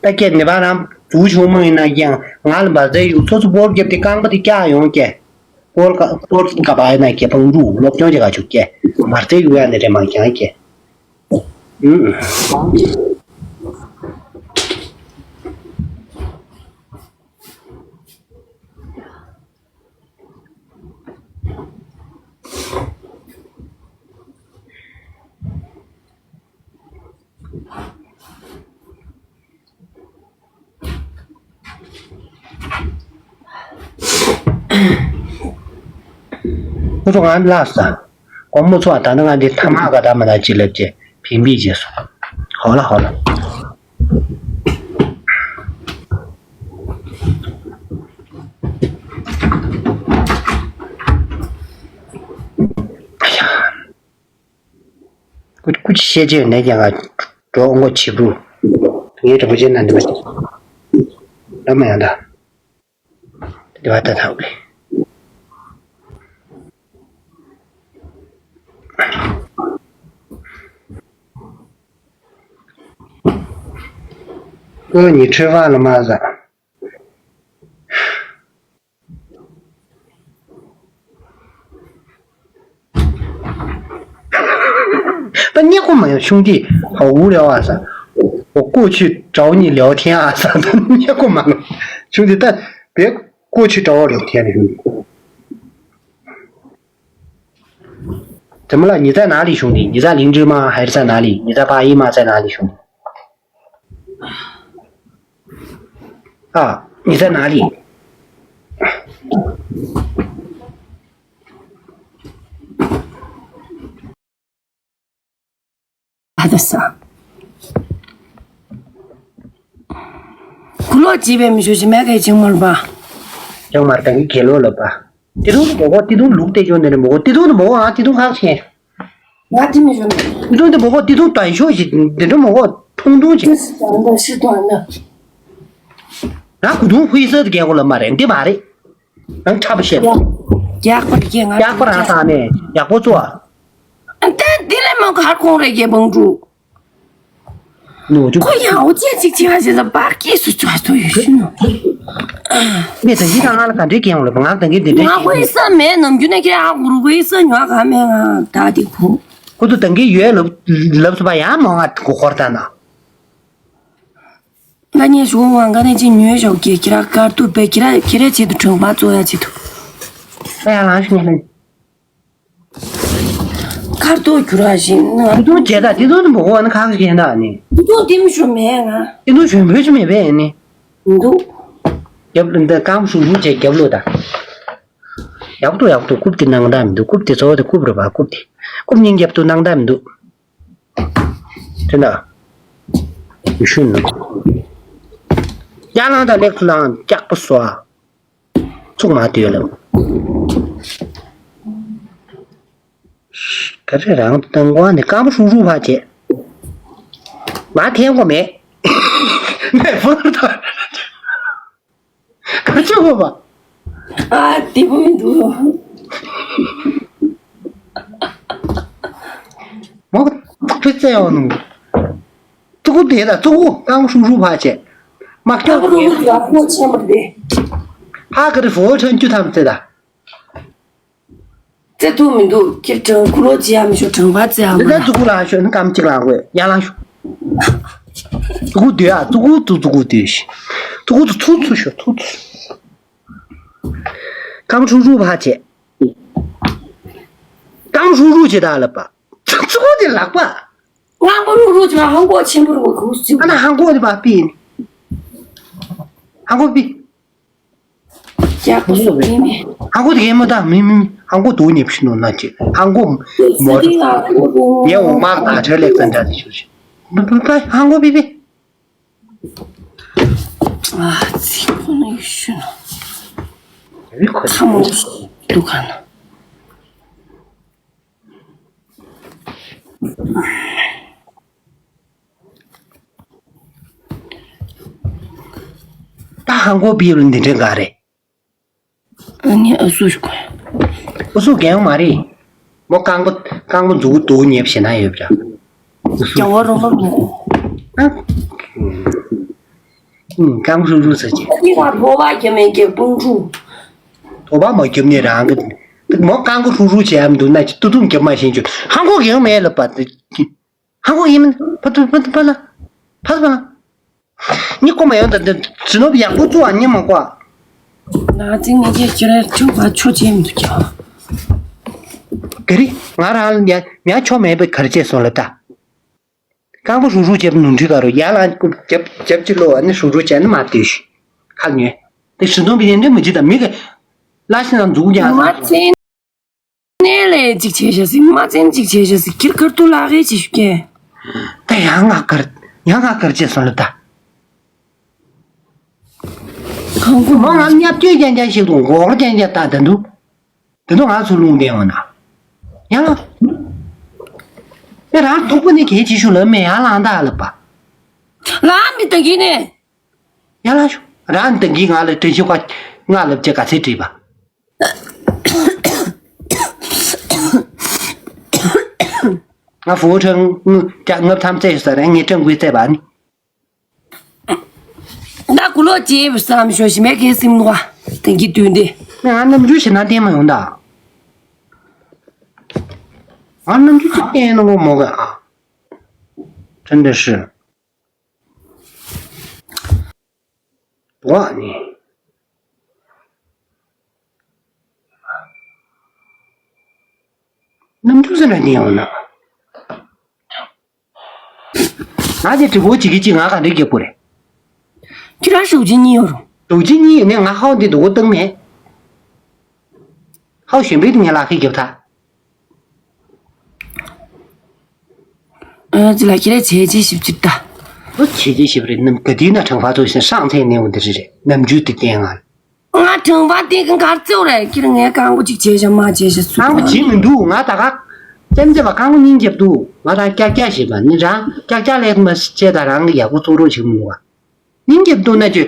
ད་ཀྱེ་ནི་བ་རང་བུ་ཆུང་མ་ཡིན་ན་ཀྱང་ང་ལ་འབར་རྫས་ཡུག་ཚོ་ཚོ་སྤོར་རྒྱབ་དེ་རྐང་པ་དེ་བཀྱག་ཡོང་ཀྱེ། སྤོར་ཀ་སྤོར་ཀ་བ་ཡིན་ན་ཀྱེ་པང་རུ་སློབ་སྦྱོང་བྱེད་ག་བཅུག་ཀྱེ། འབར་རྫས་ཡུག་ཡ་ནི་རེ་མ་ཀྱང་ཀྱེ། ཁོ་ཚོ་ང་ལ་ས། དགོང་མོ་ཚོ་ད་ནི་ང་འདི་ཐ་མག་ག་ད་མ་ན་ཅི་ལབ་ཅེ་ཕིང་པི་ཅེ་སོ། ཧོ་ལ་ཧོ་ལ། ཨ་ཡ། ཀུ་ཀུ་ཅི་བཤད་ཅེ་ནས་ཀྱང་ང་འགྲོ་འགོ་ཆི་བུ། ངའི་གྲོགས་ཅན་ན་འདི་མ་ཅི། ལ་མ་ཡང་ད། དེ་བ་ད་ཐག་ལེ། ཀོ་ཉི་ཁྲི་བ་ལ་མ་ཟ། ད་སྙེག་གོ་མ་ཡོང་ཤུང་དེ་ཧ་འུ་རེ་བ་ས། 过去找你聊天啊，啥的，你也给我忙了。兄弟，但别过去找我聊天了，兄弟。怎么了？你在哪里，兄弟？你在林芝吗？还是在哪里？你在八一吗？在哪里，兄弟？啊，你在哪里？他的啥？ཁུ་ལོ་ཅི་བས་མི་ཤོད་ཅི་མེད་གའི་ཅིང་མར་པ། ཅང་མར་དང་གི་གེ་ལོ་ལ་པ། ཏི་ཏུང་དུ་མོ་གོ་ཏི་ཏུང་ལུག་ཏེ་ཅོ་ནེ་རེ་མོ་གོ་ཏི་ཏུང་དུ་མོ་གོ་ཨ་ཏི་ཏུང་ཁག་ཆེ། ང་ཏི་མི་ཤོད། ཏི་ཏུང་དུ་མོ་གོ་ཏི་ཏུང་ཏོན་ཤོ་ཞིག་འདི་འདྲ་མོ་གོ་ཐུང་ཐུང་ཆེ། ཏི་སི་ཏོན་ན་ཤི་ཏོན་ན། ང་གུ་ཐུང་ཧུའི་སི་དུ་གེ་གོ་ལ་མ་རེད་འདི་མ་རེད། ང་ཁྲ་པ་ཤེས། ཡག་པར་གེ་ང་ཡག་པར་ཨ་ས་ནས་ཡག་པོ་ཙོ་ཨ། ཏན་འདི་ལས་མོ་གར་ཁོང་རེ་གེ་བང་ཀྲུ། ནུ་ཅུ། ཁོ་ཡང་འོ་ཅེ་ཅིག་ཅིག་ཨ་ཅེ་ས་པར་ཀི་སུ་ཅུ་ཨ་ཏོ་ཡོད་ཤི་ནོ། ངས་ད་ཡི་དང་ང་ལ་ག་འདྲའི་སྐྱེ་ཡོང་ལ་ང་ད་གིན་དེ་འདྲའི་ང་ཁོ་ཡི་ས་མེད་ནམ་རྒྱུན་ནས་ཁྱེད་ཨ་གུ་རུ་ཁོ་ཡི་ས་ཉོ་ག་མེད་ང་ད་དེ་ཁོ། ཁོ་ཚོ་ད་གིན་ཡོད་ལབ་ལབ་སུ་པ་ཡང་མོ་ང་གོ་ཧོར་ད་ན། ང་ཉེ་ཞུ་བ་ང་ནས་ཅི་ཉོས་ཞོག་གི་ཁྱེད་ར་དཀར་ཏུ་པེ་ཁྱེད་ར་ཁྱེད་ར་ཆེད་དུ་གྲོང་པ་གཙོ་ཡ་ཆེད་དུ། ཨ་ཡ་ལང་ཤི་ཉེ་ལ། ཁར་ཏོ་གུ་ར་ཞིག་ན། དེ་དུང་བྱས་ད་དེ་དུང་དུ་མོ་གོ་ན་ཁག་ཅན་ད་ནི། དེ་དུང་དེ་མི་ཞུ་མེད་ང་། དེ་དུང་ཞུ་འབོད་ཅི་མེད་པས་ནི། མི་འདུག་རྒྱབ་ལ་འདི་རྐང་ཞུ་ཞུ་བྱས་རྒྱབ་ལོ་ད། ཡག་ཏུ་ཡག་ཏུ་རྐུབ་དེ་ནང་ད་མི་འདུག་རྐུབ་དེ་གཙོ་བོ་དེ་རྐུབ་རེད་པ་རྐུབ་དེ། རྐུབ་གཉིས་རྒྱབ་ཏུ་ནང་ད་མི་འདུག་དེ་ན། ཞུ་ནི། ཡ་ལང་ད་ལེགས་སུ་ལང་ཀྱག་པོ་སོ་ཨ། ཚུགས་མ་ལྟོས་ལ། ག་རེ་རང་དང་གོ་ནི་སྐམ་པོ་ཧྲུག་ཧྲུག་ཕ་བྱེད། མ་འཐེན་གོ་མེད། མེད་ཕུར་ཐོར། ག་ཅི་གོ་བ། ཨ་དེ་བུ་མི་འདུག་མོ་ཕི་ཙེ་ཡོང་ནུ། ཙུ་གུ་དེ་ལ་ཙུ་གུ་རྐང་ཧྲུག་ཧྲུག་ཕ་བྱེད། མ་ཁྱོད་ཀྱི་ཡག་པོ་ཆེན་པོ་དེ། ཕ་གི་རི་ཧྥོ་ཁྲན་ཅུ་ཐམ་ཙེ་ད། ཙེ་ཐུག་མི་འདུག་ཁྱེད་དྲང་ཁུ་ལོ་ཅི་ཡ་མི་ཤོ་དྲང་བ་ཙེ་ཡ་མ་དེ་ལ་ཙུ་གུ་ལ་ཤོ་ནི་སྐམ་གཅིག་ལ་དགོས་ཡ་ལ་ཤོ། ཙུ་གུ་དེ་ཡ་ཙུ་གུ་ཙུ་ཙུ་གུ་དེ་ཤི། ཙུ་གུ་ཙུ་ཚུ་ཚུ་ཤོ་ཚུ་ཚུ། རྐང་ཧྲུག་ཧྲུག་ཕ་བྱེད། རྐང་ཧྲུག་ཧྲུག་བྱེད་ད་ལབ་པ། ཙུ་གུ་དེ་ལག་པ། ང་མ་རུ་རུ་ཅི་མ་ཧང་གོ་ཆེན་པོ་རུ་གོ་ཟི། ཨ་ན་ཧང་གོ་དེ་པ་པི། ཧང་གོ་པི། ཡག་པོ་སོ་པི་མེ། ཧང་གོ་དེ་གེ་མོ་ད་མི་མི་ཧང་གོ་དོ་ཉེ་ཕྱི་ནོ་ན་ཅི་ཧང་གོ་མོ། ཟི་ང་ཧང་གོ་དོ། ངས་འོ་མ་ད་ཆ་ལེགས་ཙན་དྲ་དེ་ཤུ་ཤི། པི་པི་ཧང་གོ་པི་པི། ཨ་ཙི་ཁོ་ན་ཡུ་ཤུ་ན། ཁ་མོ་དུ་ཁ་ན། ད་ཧང་གོ་པི་ཡུལ་འདི་འདྲ་ག་རེད། ཨ་ནི་ཨ་སུ་ཞིག་གོ། ཨ་སུ་རྒན་མ་རེད། མོ་རྐང་པ་རྐང་པ་མཛུག་གུ་དུ་ཉེབ་ཞེ་ན་ཡོད་པ། རྒྱ་བ་རོ་མ་མོ། ཨ། རྐང་པ་ཧྲུག་ཧྲུག་ཟེར་གྱི། ཨ་ནི་ང་རོ་བ་རྒྱ་མེད་ཀྱི་དཔུང་ཧྲུག་རོ་བ་མ་རྒྱབ་ནས་རང་གི། མོ་རྐང་པ་ཧྲུག་ཧྲུག་བྱས་ཡམ་འདུག་ན་ཅི་ཏུ་ཏུ་རྒྱབ་མ་ཤེས་ཅུ་ཧང་གོ་རྒན་མེད་ལ་པ། ཧ་གོ་ཡིན་མིན་ཕ་ཐུ་ཕ་ཐུ་ཕ་ལ་ཕ་ཐུ་ཕ་ལ། ཉི་ཀོ་མ་ཡོང་ད་འདི་ཛི་ནོབ་ཡག་པོ་བཙུགས་ཨ་ཉི་མ་ཀོ་ཨ། ང་ཚིག་ངེས་ཅན་ཁྱེད་རང་ཆོག་པ་ཆོག་ཅན་མི་འདུག་ཀྱང་། ག་རེ་ང་རང་ལ་ཉ་ཉ་ཆོ་མེད་པའི་གར་བྱས་སོང་ལ་ད། རྐང་པ་ཧྲུག་ཧྲུག་བྱས་པ་ནུ་འཁྲུལ་ག་རུ་ཡ་ལ་རྒྱབ་རྒྱབ་ཅི་ལོ་ཨ་ནི་ཧྲུག་ཧྲུག་བྱས་ནི་མ་ལྟོས་ཤི། ཁ་ཉོས། དེ་ཧྲི་ཐོང་པི་ཡན་དེ་མི་ཅི་ད་མི་ག་ལ་ཤི་ན་འཛུགས་ཀྱང་ང་ཚིག་ནས་ལས་གཅིག་བྱས་བྱས་སྲིད། མ་བཙན་གཅིག་བྱས་བྱས་སྲིད། ཁྱེར་ཁར་ཏུ་ལག་ཨེ་ཅི་ཞུ་གན། ད་ཡང་ང་ཁར་ཡང་ང་ཁར་བྱས་སོང་ལ་ད། ཁང་ཁུ་མོ་ང་བརྙས་བཅོས་རྐྱང་རྐྱང་ཞིག་ཏུ་མགོ་སྐོར་རྐྱང་རྐྱང་ད་ད་འདུག་དེ་ཚོ་ང་ཚོ་ལུང་བསྟན་འོ་ན། ཡང་ལ། དེ་རང་ཐུག་པ་ནི་གལ་ཆེ་ཤོས་ལ་མེ་ཡང་ལང་ད་ལབ་པ། ལ་མི་ད་གི་ནས། ཡང་ལ་ཤོ་རང་ད་གི་ང་ལ་དྲན་ཤོག་ང་ལབ་ཅེ་ག་ཚེ་བྲིས་པ། ང་ཧྥུ་ཁྲང་ལྔ་བཅུ་ཐམ་བཙས་ཡོད་ས་རེད། ངས་ཀྲང་ཀུའི་བཙས་པ་ནི། ད་གུ་ལོ་ཅེས་བསམ་ཞོ་ཞི་མེད་ཀའི་སེམས་ནོ། དེང་གི་དུས་འདི། ང་རྣམ་འགྱུར་ཞེ་ན་བསྟན་མ་ཡོང་ད། ང་རྣམ་འགྱུར་ཅིག་བསྟན་ནོ་མོ་ག་ཨ། ཁྲེན་ཏེ་ཧྲི། འོ་ནི། རྣམ་འགྱུར་ཟེར་ན་ནི་ཡོང་ན། ང་དེ་དྲི་བོ་བྱེད་ཀྱི་ཅི་ང་ག་འདྲའི་རྒྱབ་པོ་རེད། ཁྱེད་རང་ཞོགས་ཇི་གཉིས་ཡོད་རུང་། ཞོགས་ཇི་གཉིས་ཡིན་ནའི་ང་ཧའོ་འདི་འདུག་གོ་བཏང་མེད། ཧའོ་གཞན་པའི་ངས་ལག་ཁའི་རྒྱབ་ཐག་ཨ་ཙི་ལ་ཁྱེད་རས་བྱས་རྗེས་ཞིབ་ཅིག་ལྟ། ཨོ་བྱས་རྗེས་ཞིབ་རེད་ནམ་ག་དུས་ན་ཁྲང་ཧྥ་ཚོ་ཞིག་ཧྲང་ཚེ་ནས་འོང་དེ་རེད་རེད་ནམ་རྒྱུན་དེ་བསྟན་ང་། ང་ཁྲང་ཧྥ་བསྟན་གི་གར་བརྩེ་བ་རེད་ཁྱེད་རང་ངས་རྐང་པ་གཅིག་བྱས་ཤག་མ་བྱས་ཤག་སུ་རྐང་པ་བྱས་མི་འདུག་ང་ད་ག་ཙམ་ཙམ་པ་རྐང་པ་གཉིས་རྒྱབ་འདུག་ང་ད་ཀྱག་ཀྱག་བྱེད་པ་ནི་རང་ཀྱག་ཀྱག་ལས་མ་བྱས་ད་རང་གི་ཡག་པོ་བཙོག་རོགས་བྱེད་མི་འདུག་ག་སྙིང་རྒྱབ་འདུག་ན་ཅོས་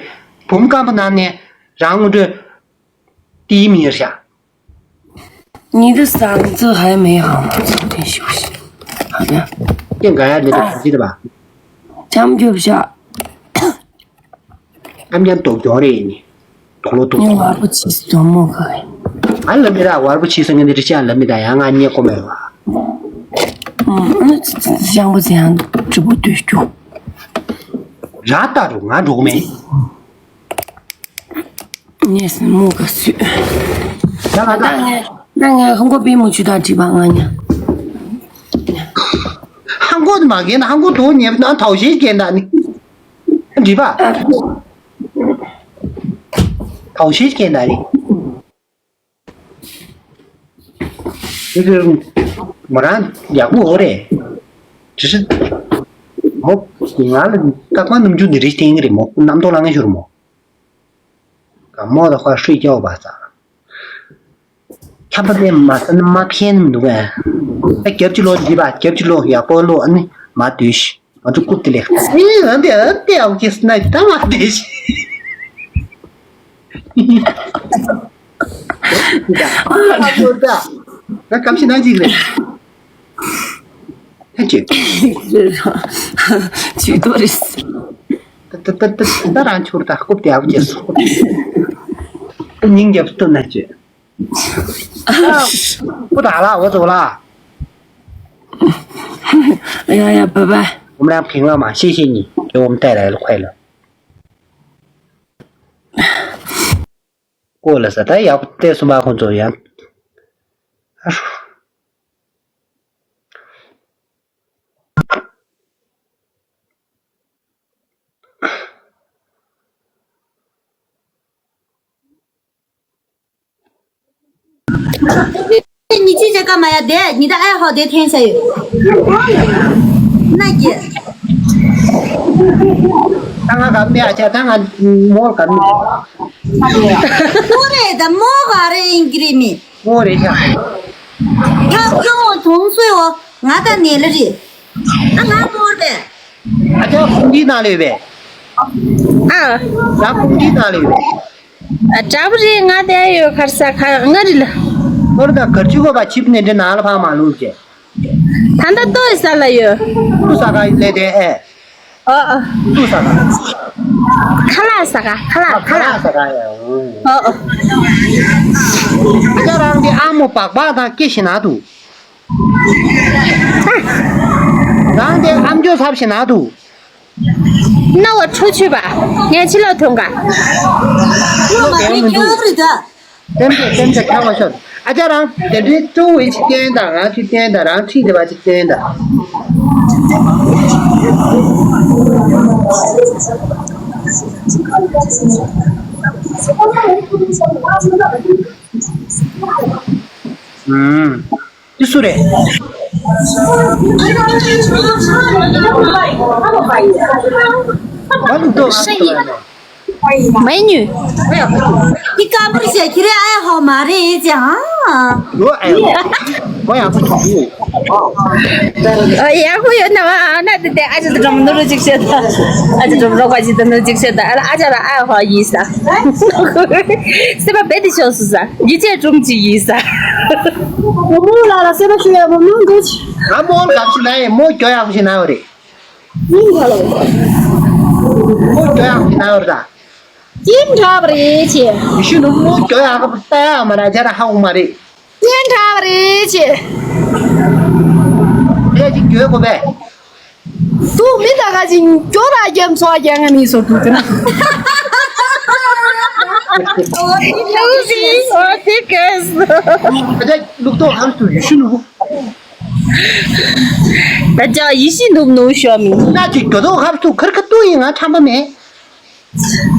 བུམ་སྐམ་པོ་ནང་ནས་རང་ངོ་སྤྲོད། དེའི་མིང་ཡར་བཞག་ཉི་ཟླ་བཟང་ཚུལ་ཧའི་མེ་ཧང་ཚུལ་ཐེན་ཤོག་ཤིག་ཧ་ཡ། ཀྱེ་ག་ཡ་ལེ་ཏ་ཅི་རེད་པ། ལྕམ་རྒྱུ་བཞག་ཨམ་ཉམ་དོག་གྱོང་རེད་ཡིན་ནི། དོག་ལོ་དོག་ངས་བར་པོ་ཆིས་ཟོ་མོ་ག་ཨ་ལ་མི་ར་བར་པོ་ཆིས་ངས་འདི་རི་ཅང་ལ་མི་ད་ཡང་ང་རྙེད་ཀོ་མེད་བ། ཨ་ཞང་པོ་ཚེ་ཡང་གྲི་པོ་སྡོད་རྒྱུ། ར་ལྟ་རུ་ང་འགྲོ་མེད། ངས་སེན་མོ་ག་སུས། ད་ང་ད། ད་ངས་ད་ངས་ཧང་གོ་པི་མུ་ཆུ་ད་བྲིས་པ་ང་ཉ། ཧང་གོ་མ་གན་ཧང་གོ་དོ་ཉེ་ན་ཐའོ་ཤེས་གན་ད་ནི། བྲིས་པ། ཐའོ་ཤེས་གན་ད་ནི། དེ་ཚོ་མོ་རང་ཡག་པོ་འོ་རེད། ཇི་སྲིད། མོ། ང་ལ་ཀ་ཁོ་ནམ་རྒྱུན་འདི་རིགས་བསྟན་གི་རེད་མོ་རྣམ་རྟོག་ལང་ངེ་ཤོར་མོ། ཀ་མོ་ད་ཁོ་ཧྲུས་སྐྱོ་བ་ས། ཁྱབ་པ་དེ་མ་ས་ན་མ་ཕན་མི་འདུག་ཨ། ཨ་རྒྱབ་ཀྱི་ལོ་འདི་པ་རྒྱབ་ཀྱི་ལོ་ཡག་པོ་ལོ་ཨ་ནི་མ་འདུས་ཤི། ང་ཚོ་རྐུབ་དེ་ལེགས། ཨེ་ཨ་འདི་ཨ་འདི་ཨ་ཀི་སི་ན་ད་མ་འདུས་ཤི། ཨ་ཁྱོད་ད། ང་གམ་ཤི་ན་ཅིག་རེད། ཧེ་ཅེ། ཇུས་གཏོགས་རེད། ད་ད་ད་ད་ད་རང་ཆུར་ད་རྐུབ་དེ་ཨ་བ་ཅེ་སོ། སྙིང་རྒྱབ་སྟོན་ན་ཅེ། སྐུ་དྲག་ལ་འོ་ཙོ་ལ། ཡ་ཡ་བ་བ། 我们俩平了嘛，谢谢你给我们带来的快乐。过了噻，但也要带送吧，工作人员。 你拒绝干嘛呀？对，你的爱好得天下有。那也。 ད་ང་གམ་ནས་ཨ་ཅག་ད་ང་མོར་གམ་ནས། མོ་རེད་ད་མོ་ག་རེ་ཡིན་གི་རེད་མི། མོ་རེད་ཤག་ད་ཁྱོད་དུང་སུའི་འོ་ང་ད་ནེ་ལ་རེད། ཨ་ང་མོར་པས། ཨ་ཅག་ཕུང་འདི་ནང་ལས་པས། ཨ། ད་ཕུང་འདི་ནང་ལས་པས། ཨ་དྲག་པོ་རེད་ང་དེ་ཡོད་ཁར་ས་ཁ་ང་རི་ལ། ནོར་ད་གར་ཅི་གོ་པ་ཆིབ་ནས་འདྲེ་ནང་ལ་ཕང་མ་ལུག་ཅེ། ད་ལྟ་ལྟོ་ཡི་ས་ལ་ཡོད། ལུག་ས་ཁ་ལས་དེ་ཨེ། ཨ་ཨ། ལུག་ས་ཁ། ཁ་ལག་ས་ཁ་ཁ་ལག་ཁ་ལག་ས་ཁ་ཡ། ཨ་ཨ། ཨ་ཅག་རང་གི་ཨ་མོ་སྦག་སྦག་དང་སྐེ་ཞིག་ན་འདུག་རང་དེ་ཨམ་ཅོག་ཚབ་ཞིག་ན་འདུག་སྣ་བ་འཁྲུ་ཆུད་པ། ངས་ཕྱི་ལོག་ཐོན་ག་ལོ་མ་རེད་སྐྱོ་རེད་ད། ལྟེམ་ཅེ་ལྟེམ་ཅེ་ཁྱང་བ་ཤོད། ཨ་ཅག་རང་དེ་འདྲའི་སྤྲོ་བའི་ཅིག་བསྟན་དང་རང་ཅིག་བསྟན་དང་རང་ཁྲིད་དེ་བ་ཅིག་བསྟན་དང་། ཨུམ། འདི་སུ་རེད། ཧྲ་ཡི། མ་ཉུ། འདི་ཀ་པུར་ཞེ་ཁྱི་རེ་ཨའི་ཧོ་མ་རེད་ཅེ་ཧ། ལོ་ཨའི་ཧོ། ཁོ་ཡག་པོ་ཐུག་ཡོད། ཨ་ཡག་པོ་ཡོད་ན་ཨ་ན་དེ་དེ་ཨ་ཅག་དེ་འགྲོ་མི་འདུག་རོ་ཅིག་བཤད་ད། ཨ་ཅག་འགྲོ་མི་རོགས་པ་ཅིག་དེ་འདུག་ཅིག་བཤད་ད་ཨ་ལ་ཨ་ཅག་ལ་ཨའི་ཧོ་ཡིན་ས། སེམས་པ་རྦད་དེ་ཤོར་སོང་ས། ཡིད་ཆེས་སྒྲུང་ཅིག་ཡིན་ས། མོ་མོ་ལ་ལ་སེམས་པ་ཤོར་ཡ་མོ་མོ་འདུག་ང་མོ་ལ་ག་ཞིག་ན་ཡིན་མོ་གྱོ་ཡག་པོ་ཞིག་ན་ཡོད་རེད། ཡིན་ག་ལ། མོ་གྱོ་ཡག་པོ་ཞིག་ན་ཡོད་རེད་ད། ཅིན་འདྲ་བ་རེད་ཆེ། ཡེ་ཤུ་ནུ་མོ་གྱོ་ཡག་པོ་ལྟ་ཡག་མ་ར་ཇ་ར་ཧ་གོ་མ་རེད། ཅིན་འདྲ་བ་རེད་ཆེ། ཨེ་ཅིག་གྱོ་གོ་བས། ཏུ་མི་ད་ག་ཅིང་ཇོ་ར་རྒྱ་མཚོ་རྒྱ་ང་མི་སོ་ཏུ་ཏུ་ན། ཨོ་དེ་གས། ད་ལྟ་ལུག་ཏོག་ཧམ་སུ་ཡུ་ཤུ་ནུ། ད་ཅག་ཡི་ཤི་ནུབ་ནུ་ཤོ་མི། ན་ཅིག་གྱོ་ཏོག་ཧམ་སུ་ཁར་ཁ་ཏུ་ཡིན། ང་ཁྲམ་པ་མེད།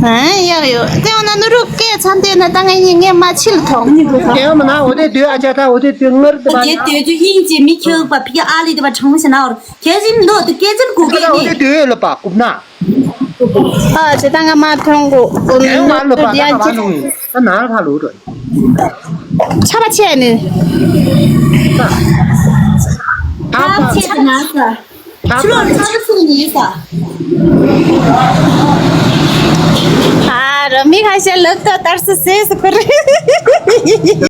ཨ་ཡག་ཡོད། དེ་འོ་ན་ནུ་རུ་སྐད་ཚང་དེ་ན་ད་ངས་ཉིན་ངས་མ་ཕྱི་ལ་ཐོང་ནི་དགོས་ས། དེ་འོ་མ་ན་འོ་དེ་དུས་ཨ་ཅག་ད་འོ་དེ་དུས་ངར་དེ་བ་ན། དེ་དུས་ཡིན་ཅེ་མི་ཁྱོད་པ་ཕི་ཨ་ལི་དེ་བ་གྲང་ཞེ་ན་འོར་ཁྱེད་ཅིན་ལོ་དུ་སྐད་ཅིན་གུ་ད་གེ་འོ་དེ་ནི། དུས་ལ་པ་ཀུབ་ན། ཨ་ཅེ་ད་ང་མ་ཐོང་གོ་ཨོ་དེ་ནུ་ང་ལ་པ་ད་ཡ་ང་ཅི་ལུང་ཡིན། ད་ན་ཕ་ལུ་རོ། ཆ་བ་ཆེ་ནི། ད་ཆ་བ་ཆེ་ན་ས། ད་ཕ་ལུ་ཆ་བ་སུ་ནི་ས། ཨ་ར་མི་ཁ་ཤས་ལབ་ད་དར་སི་སེ་སི་ཁུ་རེ།